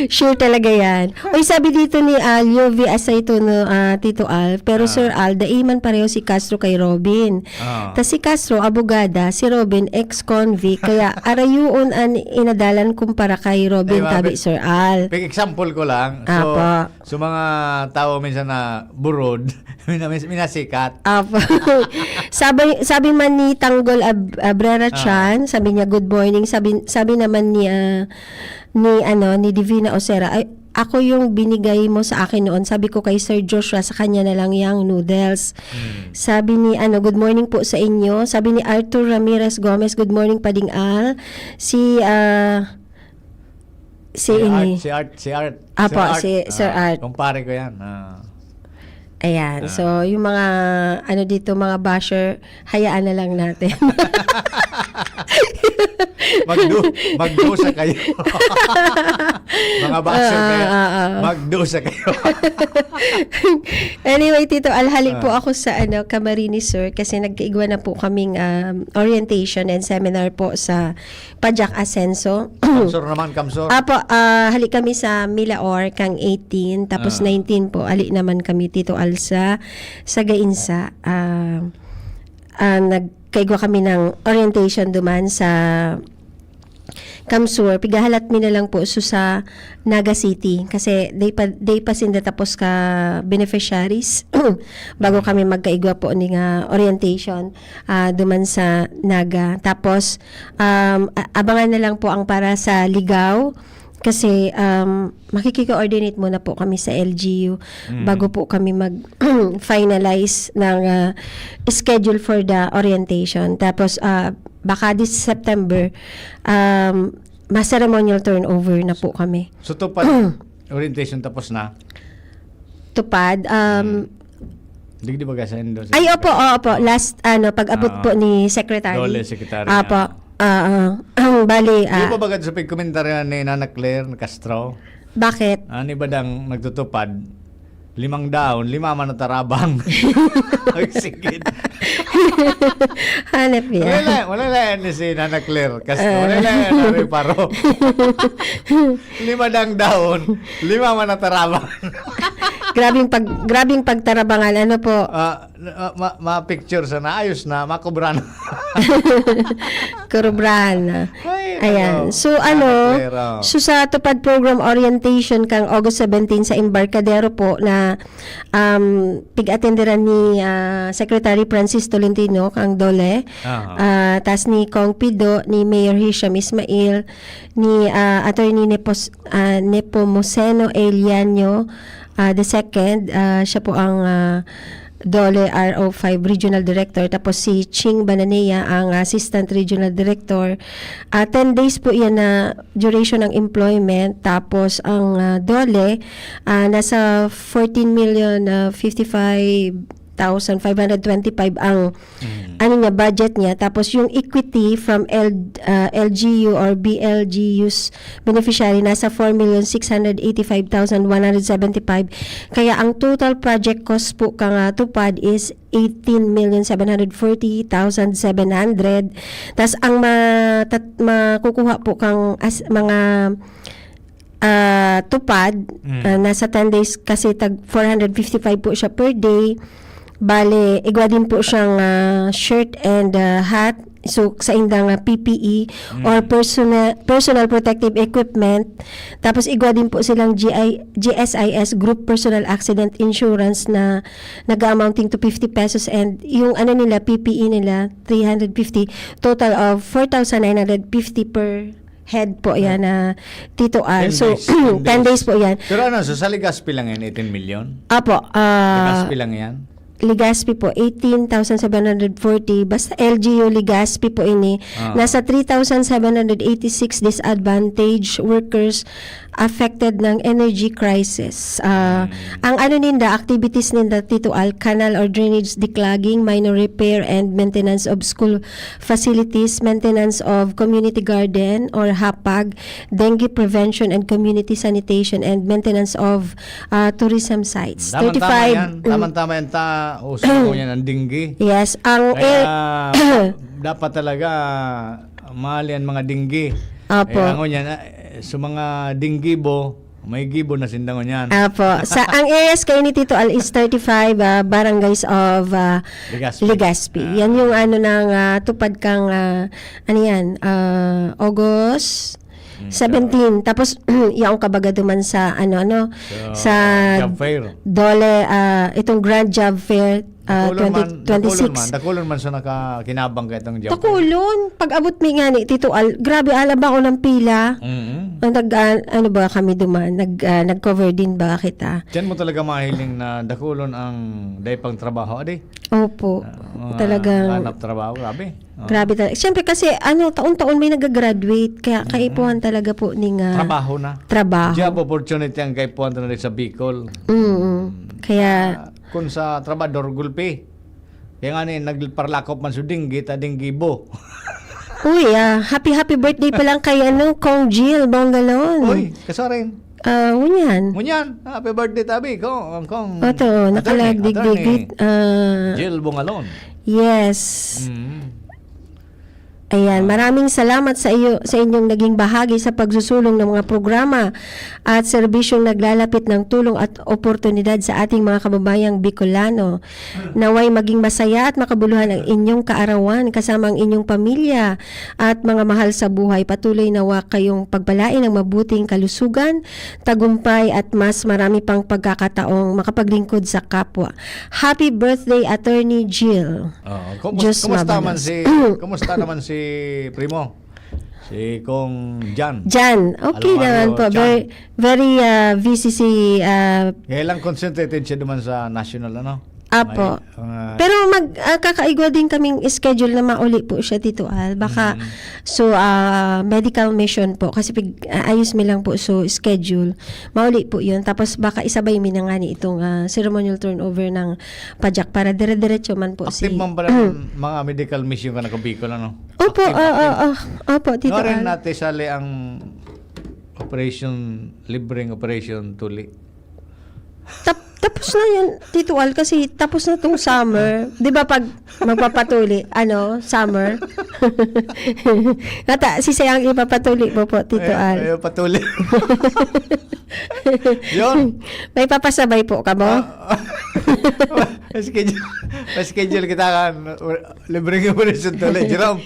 Sure talaga yan. Uy, sabi dito ni Al, Yovi Asayto, no, ah, Tito Al, pero Sir Al, dai man pareho si Castro kay Robin. Ah. Ta si Castro, abogada, si Robin, ex-convict, kaya arayuon an inadalan kumpara kay Robin, Diba? tabi Pe- Sir Al. Pig example ko lang. So, Apo. so mga tao minsan na burod, mina- minasikat. Apo. sabi sabi man ni Tanggol Ab- Abrera Ah. Chan, sabi niya good morning. Sabi sabi naman ni ah, ni ano ni Divina Osera, ay ako yung binigay mo sa akin noon. Sabi ko kay Sir Joshua, sa kanya na lang yang noodles. Hmm. Sabi ni ano, good morning po sa inyo. Sabi ni Arthur Ramirez Gomez, good morning Pading Al. Si ah si Si ini. Art, si Art, si Art. Apo, Sir Art. si Sir Ah, Art. Kumpare ko yan. Ah. Ayan. Ah. So, yung mga, ano dito, mga basher, hayaan na lang natin. Magdu-, magdusa kayo. Mga basher, ah, kaya ah, ah, magdusa kayo. Anyway, Tito Al, hali po ah, ako sa, ano, Camarines Sur kasi nagkaigwa na po kaming, um, orientation and seminar po sa Pajak Asenso. Kamsur naman, Kamsur. Apo, ah, hali kami sa Milaor kang eighteen, tapos ah, nineteen po, hali naman kami Tito Al sa, sa Gainsa. Ah, ah, nagkaigwa kami ng orientation duman sa Kamsur. Pigahalat mi na lang po so sa Naga City kasi day pa, day pa sinda tapos ka beneficiaries bago kami magkaigwa po ni nga orientation, ah, duman sa Naga. Tapos, um, a-, abangan na lang po ang para sa Ligao kasi, um, makiki-coordinate muna po kami sa L G U Mm. bago po kami mag-finalize ng, ah, schedule for the orientation. Tapos, ah, baka this September, um, ma-ceremonial turnover na po kami. So, TUPAD orientation tapos na? TUPAD, um, Hmm. Digdi baga sa Indo, sa Ay, Indo. Opo, oo, opo. Oo. Last, ano, pag-abot Oo. po ni Secretary. Dole, Secretary, Apo. oo. Ah, ah. Bali, Di ah. ba bagad sa pagkomentaryo ni Nana Claire Castro? Bakit? Ano ba dang nagtutupad? Limang daon, lima man natarabang. Ay, sige. Hanep niya. Wala na, wala na yan ni si Nana Claire Castro. Ah. Wala na yan, Harry Paro. Lima dang daon, lima man natarabang. Grabing pag-, grabing pagtarabangan. Ano po? Ah, ah, ma-, ma-picture sana. Ayos na, makubra na. Kurubrahan na. Ay, Ayan. ano, So, ano, nakaklaro. so sa TUPAD program orientation kang August seventeen sa Embarcadero po na, um, pig-atenderan ni, ah, Secretary Francis Tolentino kang Dole, Aha. ah, tas ni Cong Pido, ni Mayor Hisham Ismail, ni, ah, Attorney Nepos-, ah, Nepomuceno Eliano, ah, the second, ah, siya po ang, ah, Dole R O five Regional Director, tapos si Ching Bananea ang Assistant Regional Director. Ah, ten days po yan na duration ng employment, tapos ang, ah, Dole, ah, nasa fourteen million, ah, fifty-five thousand five hundred twenty-five ang Mm. ano niya, budget niya. Tapos yung equity from L-, ah, L G U or B L G U's beneficiary, nasa four million six hundred eighty-five thousand one hundred seventy-five. Kaya ang total project cost po kang, ah, TUPAD is eighteen million seven hundred forty thousand seven hundred. Tas ang matat-, makukuha po kang as-, mga, ah, TUPAD, Mm. ah, nasa ten days kasi tag four hundred fifty-five po siya per day. Bale, igwa din po siyang, ah, shirt and, ah, hat. So, sa indang, ah, P P E or Mm. persona-, personal protective equipment. Tapos, igwa din po silang G I, G S I S, Group Personal Accident Insurance, na nag-amounting to fifty pesos. And yung ano nila, P P E nila, three hundred fifty. Total of four thousand nine hundred fifty per head po yan, ah, Tito Al. Ten So, days, ten ten days. days po yan. Pero ano, so sa Legazpi lang yan, eighteen million? Apo, ah, Legazpi lang yan? Legazpi po, eighteen thousand seven hundred forty. Basta L G U Legazpi po ini. Ah. Nasa three thousand seven hundred eighty-six disadvantaged workers affected ng energy crisis. Ah, Hmm. ang ano ninda, activities ninda, Tito Al, canal or drainage declogging, minor repair and maintenance of school facilities, maintenance of community garden or hapag, dengue prevention and community sanitation, and maintenance of, ah, tourism sites. Tama-tama Thirty-five, yan. mm. Tama-tama yan. Ta-, uso mo yan ang dengue. Yes, ang Kaya, eh, dapat talaga mahali ang mga dengue. Apo. Eh, ang yan, ah, sa mga dengue bo, may gibo na sinda ngunyan. Apo. Sa, ang areas kayo ni Tito Al is thirty-five, ah, barangays of, ah, Legazpi. Legazpi. Ah. Yan yung ano nang, ah, tupad kang, ah, ano yan, ah, August Mm, seventeen. Tapos, yaong kabaga duman sa, ano, ano, So, sa job fair. Dole, ah, itong Grand Job Fair, ah, Dakulon man, twenty twenty-six. dakulon man, dakulon man sa nakakinabang ka itong job fair. Dakulon. Pag-abot mi nga ni Tito Al, grabe, alabang unang pila. Mm-mm. Ang nag-, ah, ano ba kami duman? Nag-, ah, nag-cover din ba kita? Diyan mo talaga mahiling na dakulon ang daypang trabaho, adi? Opo. Ah, mga Talagang laganap trabaho, grabe. Oh. Grabe talaga. Siyempre kasi, ano, taon-taon may nagagraduate, kaya Mm-mm. kaipuhan talaga po ning, ah, Trabaho na. trabaho. Job opportunity ang kaipuhan talaga sa Bicol. Mm-mm. Mm. Kaya, Ah, Kun sa trabador, gulpi. Kaya nga ni, nagparlakop man sa dinggi, ta dinggibo. Uy, ah, happy, happy birthday pa lang kay, ano, Kong Jill Bongalon. Uy, kasarin. Ah, ngunyan. Ngunyan, happy birthday, tabi. Kong, kong Oto, attorney, nakalag digdigit. attorney. Ah, Jill Bongalon. yes. Mm. Ayan, maraming salamat sa iyo, sa inyong naging bahagi sa pagsusulong ng mga programa at serbisyong naglalapit ng tulong at oportunidad sa ating mga kababayang Bicolano. Naway maging masaya at makabuluhan ang inyong kaarawan kasama ang inyong pamilya at mga mahal sa buhay. Patuloy nawa kayong pagpalain ng mabuting kalusugan, tagumpay at mas marami pang pagkakataong makapaglingkod sa kapwa. Happy birthday, Attorney Jill. Oo. Kumus- Diyos kumusta man mabalos. si kumusta naman si Primo? Si Kong Jan. Jan, okay Almario naman po. Chan. Very, very ah, busy si ah, Kaya lang concentrated siya naman sa national, ano? Apo. May, ah, Pero mag ah, kakaigwa din kaming schedule na mauli po siya, Tito Al. Baka, so, ah, medical mission po. Kasi pig, ah, ayos mi lang po so schedule. Mauli po yun. Tapos baka isabay mi na nga ni itong ah, ceremonial turnover ng pajak para dire-diretso man po active si... man pala ng mga medical mission ka na Bicol, ano? Opo, Active, oo, active. oo. Opo, Tito Nga rin Al. natin sali ang operation, libreng operation tuli. Tap- tapos na yan, Tito Al, kasi tapos na tong summer. Di ba pag magpapatuli, ano, summer? Nata, si Sayang ipapatuli po po, Tito Al. Ay, patuli. Yun. May papasabay po ka mo? Ah, may schedule, may schedule kita kan libreng operation tuli, Jerome.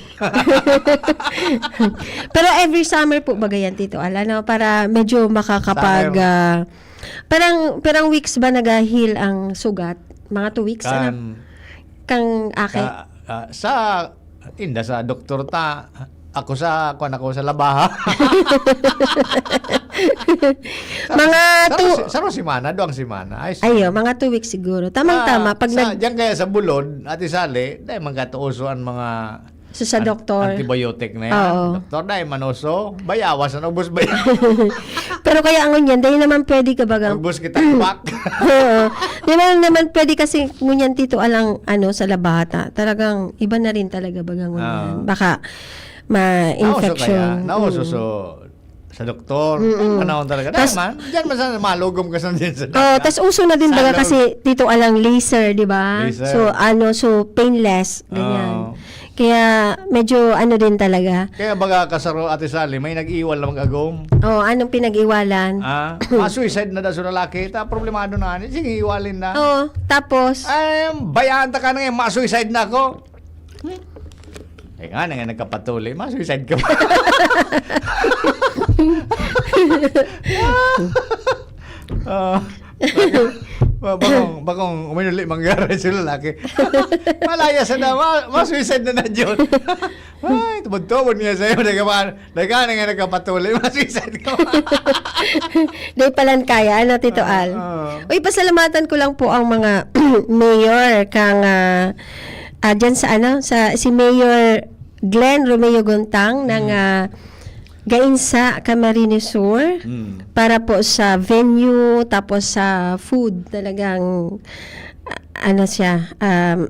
Pero every summer po ba yan, Tito Al? Ano, para medyo makakapag... Summer. ah, parang, parang weeks ba nag-heal ang sugat? Mga two weeks, ano? Kan, Kang aki? ka, ah, sa, inda sa doktor ta, ako sa, kwan ako sa labaha. Mga Saro, two... si- saro semana, duwang semana. Ay, Ayo, mga two weeks siguro. Tamang-tama. Pag sa, nag... Diyan kaya sa Bulod, Ate Sally, dahil magkatuoso ang mga So, sa an- doktor. antibiotic na yan. Oo. Doktor, dahil manoso, bayawas na ubos bayawas. Pero kaya ngunyan, dahil naman pwede ka bagang... Ubos kita pak. Oo. Di ba naman pwede kasi ngunyan, Tito Al, ang ano, sa labahata. Talagang iba na rin talaga bagang ngunyan. Ah. Baka Nauso ma-infection. kaya, nauso Mm. so, sa doktor. Mm-mm. Panahon talaga. Tas- Dahil man, diyan man sana malugom ka sa diyan sa Oh, tas uso na din baga Salon. kasi, Tito Al, ang laser, di ba? Laser. So, ano, so painless, ganyan. Oo. Kaya medyo ano din talaga. Kaya baga kasaro, Ate Sally, may nag-iwal na mag-agom. Oh, anong pinag-iwalan? Ah, ma-suicide na daw sa lalaki. Ta problemado na ani. Sige, iwalin na. Oh, tapos? Ay, bayaan ta ka na ngayon, ma-suicide na ako. Eh nga, na nga nagkapatuli, ma-suicide ka pa. Ah, baka- ba- bakong, bakong uminuli manggaray sa lalaki. Malaya sa na, ma- ma-suicide na na, John. Ay, tubod-tubod niya sa'yo. Nagka, nagka, nga nagkapatuli, ma-suicide ka pa. Di palan kaya, ano, Tito Al? Oo. Uy, pasalamatan ko lang po ang mga mayor kang ah, ah, dyan sa ano, sa si Mayor Glenn Romeo Gontang ng ah, Gainsa, Camarines Sur Mm. para po sa venue, tapos sa food, talagang ah, ano siya, um,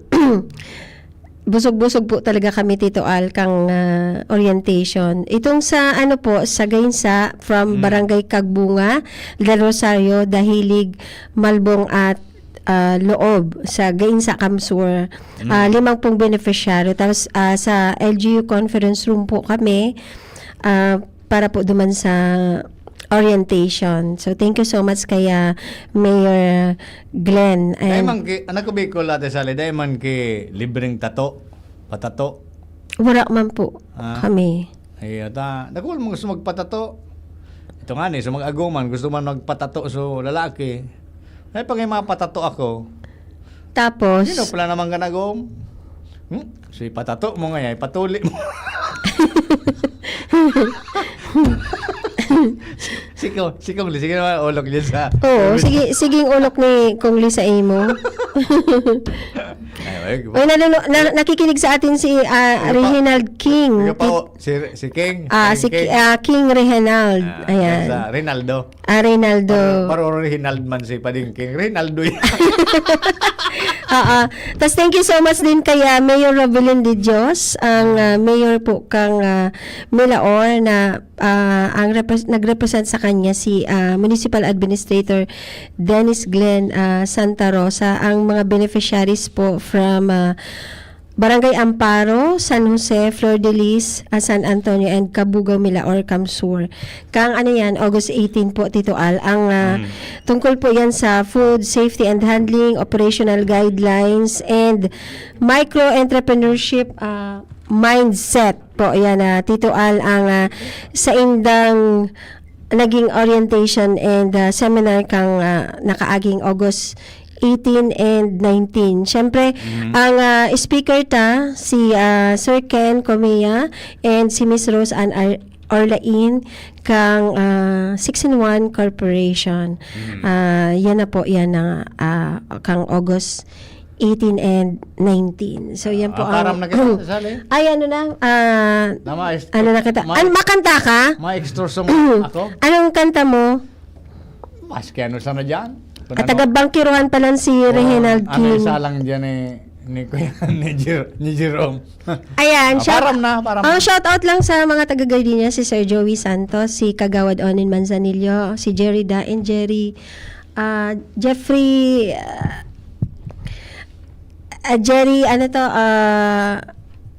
busog-busog po talaga kami, Tito Al, kang ah, orientation. Itong sa ano po, sa Gainsa, from Mm. Barangay Cagbunga, Del Rosario, Dahilig, Malbong at ah, Loob, sa Gainsa, Camsur, Mm. ah, limang pong beneficiaryo. Tapos ah, sa L G U conference room po kami ah, para po duman sa orientation. So, thank you so much kay ah, Mayor Glenn. Dahil And man ki, anak ko Bicol, Ate Sally, dahil man ki libreng tato, patato. Wala man po Ah. kami. Ay, ata, dako man gusto magpatato. Ito nga ni, so mag-agoman, gusto man magpatato so lalaki. Ay, pag may mga patato ako, Tapos, sino pala naman ka nag-om? Hmm? So, ipatato mo nga yan, ipatuli mo. Sikaw, sikaw, sige naman, ulog yun sa... Oo, sige, siging ulok ni Kong Lisa Amo. Ay, Eh, Uy, nalulu- na- nakikinig sa atin si ah, Sige pa. Reginald King. Sige pa, oh, si, si King. Ah, King, si King. Ah, King Reginald. Ah, Ayan. Sa Rinaldo. Ah, Rinaldo. Paro, paro Reginald man si Pading King. Rinaldo yan. Oo. Tas thank you so much din kay ah, Mayor Robilin de Dios, ang ah, mayor po kang ah, Milaor na ah, ang repres- nag-represent sa kanya si ah, Municipal Administrator Dennis Glenn ah, Santa Rosa. Ang mga beneficiaries po from ah, Barangay Amparo, San Jose, Flor de Lis, ah, San Antonio, and Cabugao, Milaor, CamSur. Kang ano yan, August eighteen po, Tito Al, ang ah, Mm. tungkol po yan sa food safety and handling, operational guidelines, and micro-entrepreneurship ah, mindset po. Yan, ah, Tito Al, ang ah, sa indang naging orientation and ah, seminar kang ah, nakaaging August eighteen and nineteen. Siyempre, Mm. ang ah, speaker ta, si ah, Sir Ken Comea and si Miss Rose Ann Ar- Orlain kang ah, six in one Corporation. Mm. Ah, yan na po, yan na ah, kang August eighteen and nineteen. So, yan po Ah, ang param na kita, Sally. Ay, ano na? Ah, Na ma-, ano na kita? ma-, Ano, makanta ka? Ma-extortion ako? Anong kanta mo? Maski ano sana dyan. Kung At ano, taga Bangkiruhan pala si kung Reginald ano King. Isa lang dyan eh, ni Kuya, ni, Jer- ni Jerome. Ayan, Ah, shout, param na, param oh, na. Shout out lang sa mga taga Gardenia, si Sir Joey Santos, si Kagawad Onin Manzanillo, si Jerry Dain, Jerry, ah, Jeffrey, ah, ah, Jerry, ano to, ah,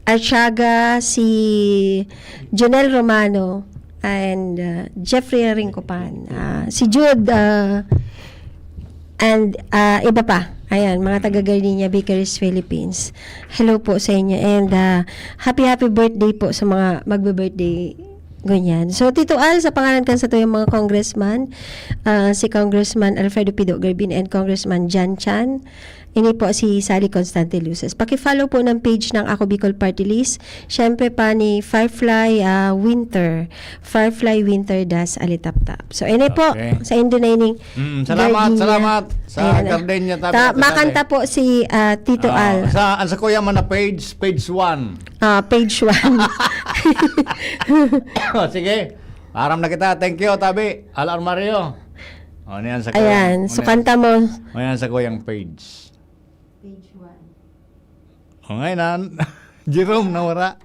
Archaga, si Jonel Romano, and ah, Jeffrey Rincopan, ah, si Jude, ah, and ah, iba pa. Ayan, mga taga Gardenia Bakeries Philippines. Hello po sa inyo and ah, happy happy birthday po sa mga magbe-birthday ngunyan. So, Tito Al, sa pangalan kan satuyang mga congressman, ah, si Congressman Alfredo Pido Garbin and Congressman Jan Chan, ini po si Sally Constante Luces. Paki-follow po ng page ng Ako Bicol Party List. Siyempre pa ni Firefly ah, Winter. Firefly Winter Das Alitaptap. So, ini po, Okay. sa Indo na ining Mm, salamat, Gardenia. Salamat sa Ayan, ah. Gardenia, tabi Ta- at sa makanta tabi. po si ah, Tito Ah, Al. Sa, ang sa kuya man na page, page one. Ah, page one. Oh, sige. Aram na kita. Thank you, tabi. Al Armario. O, niyan sa Ayan, kuyang, so niyan. Kanta mo. O, niyan sa kuyang page. Page one. O, ngayon, ah, Jerome, nawara.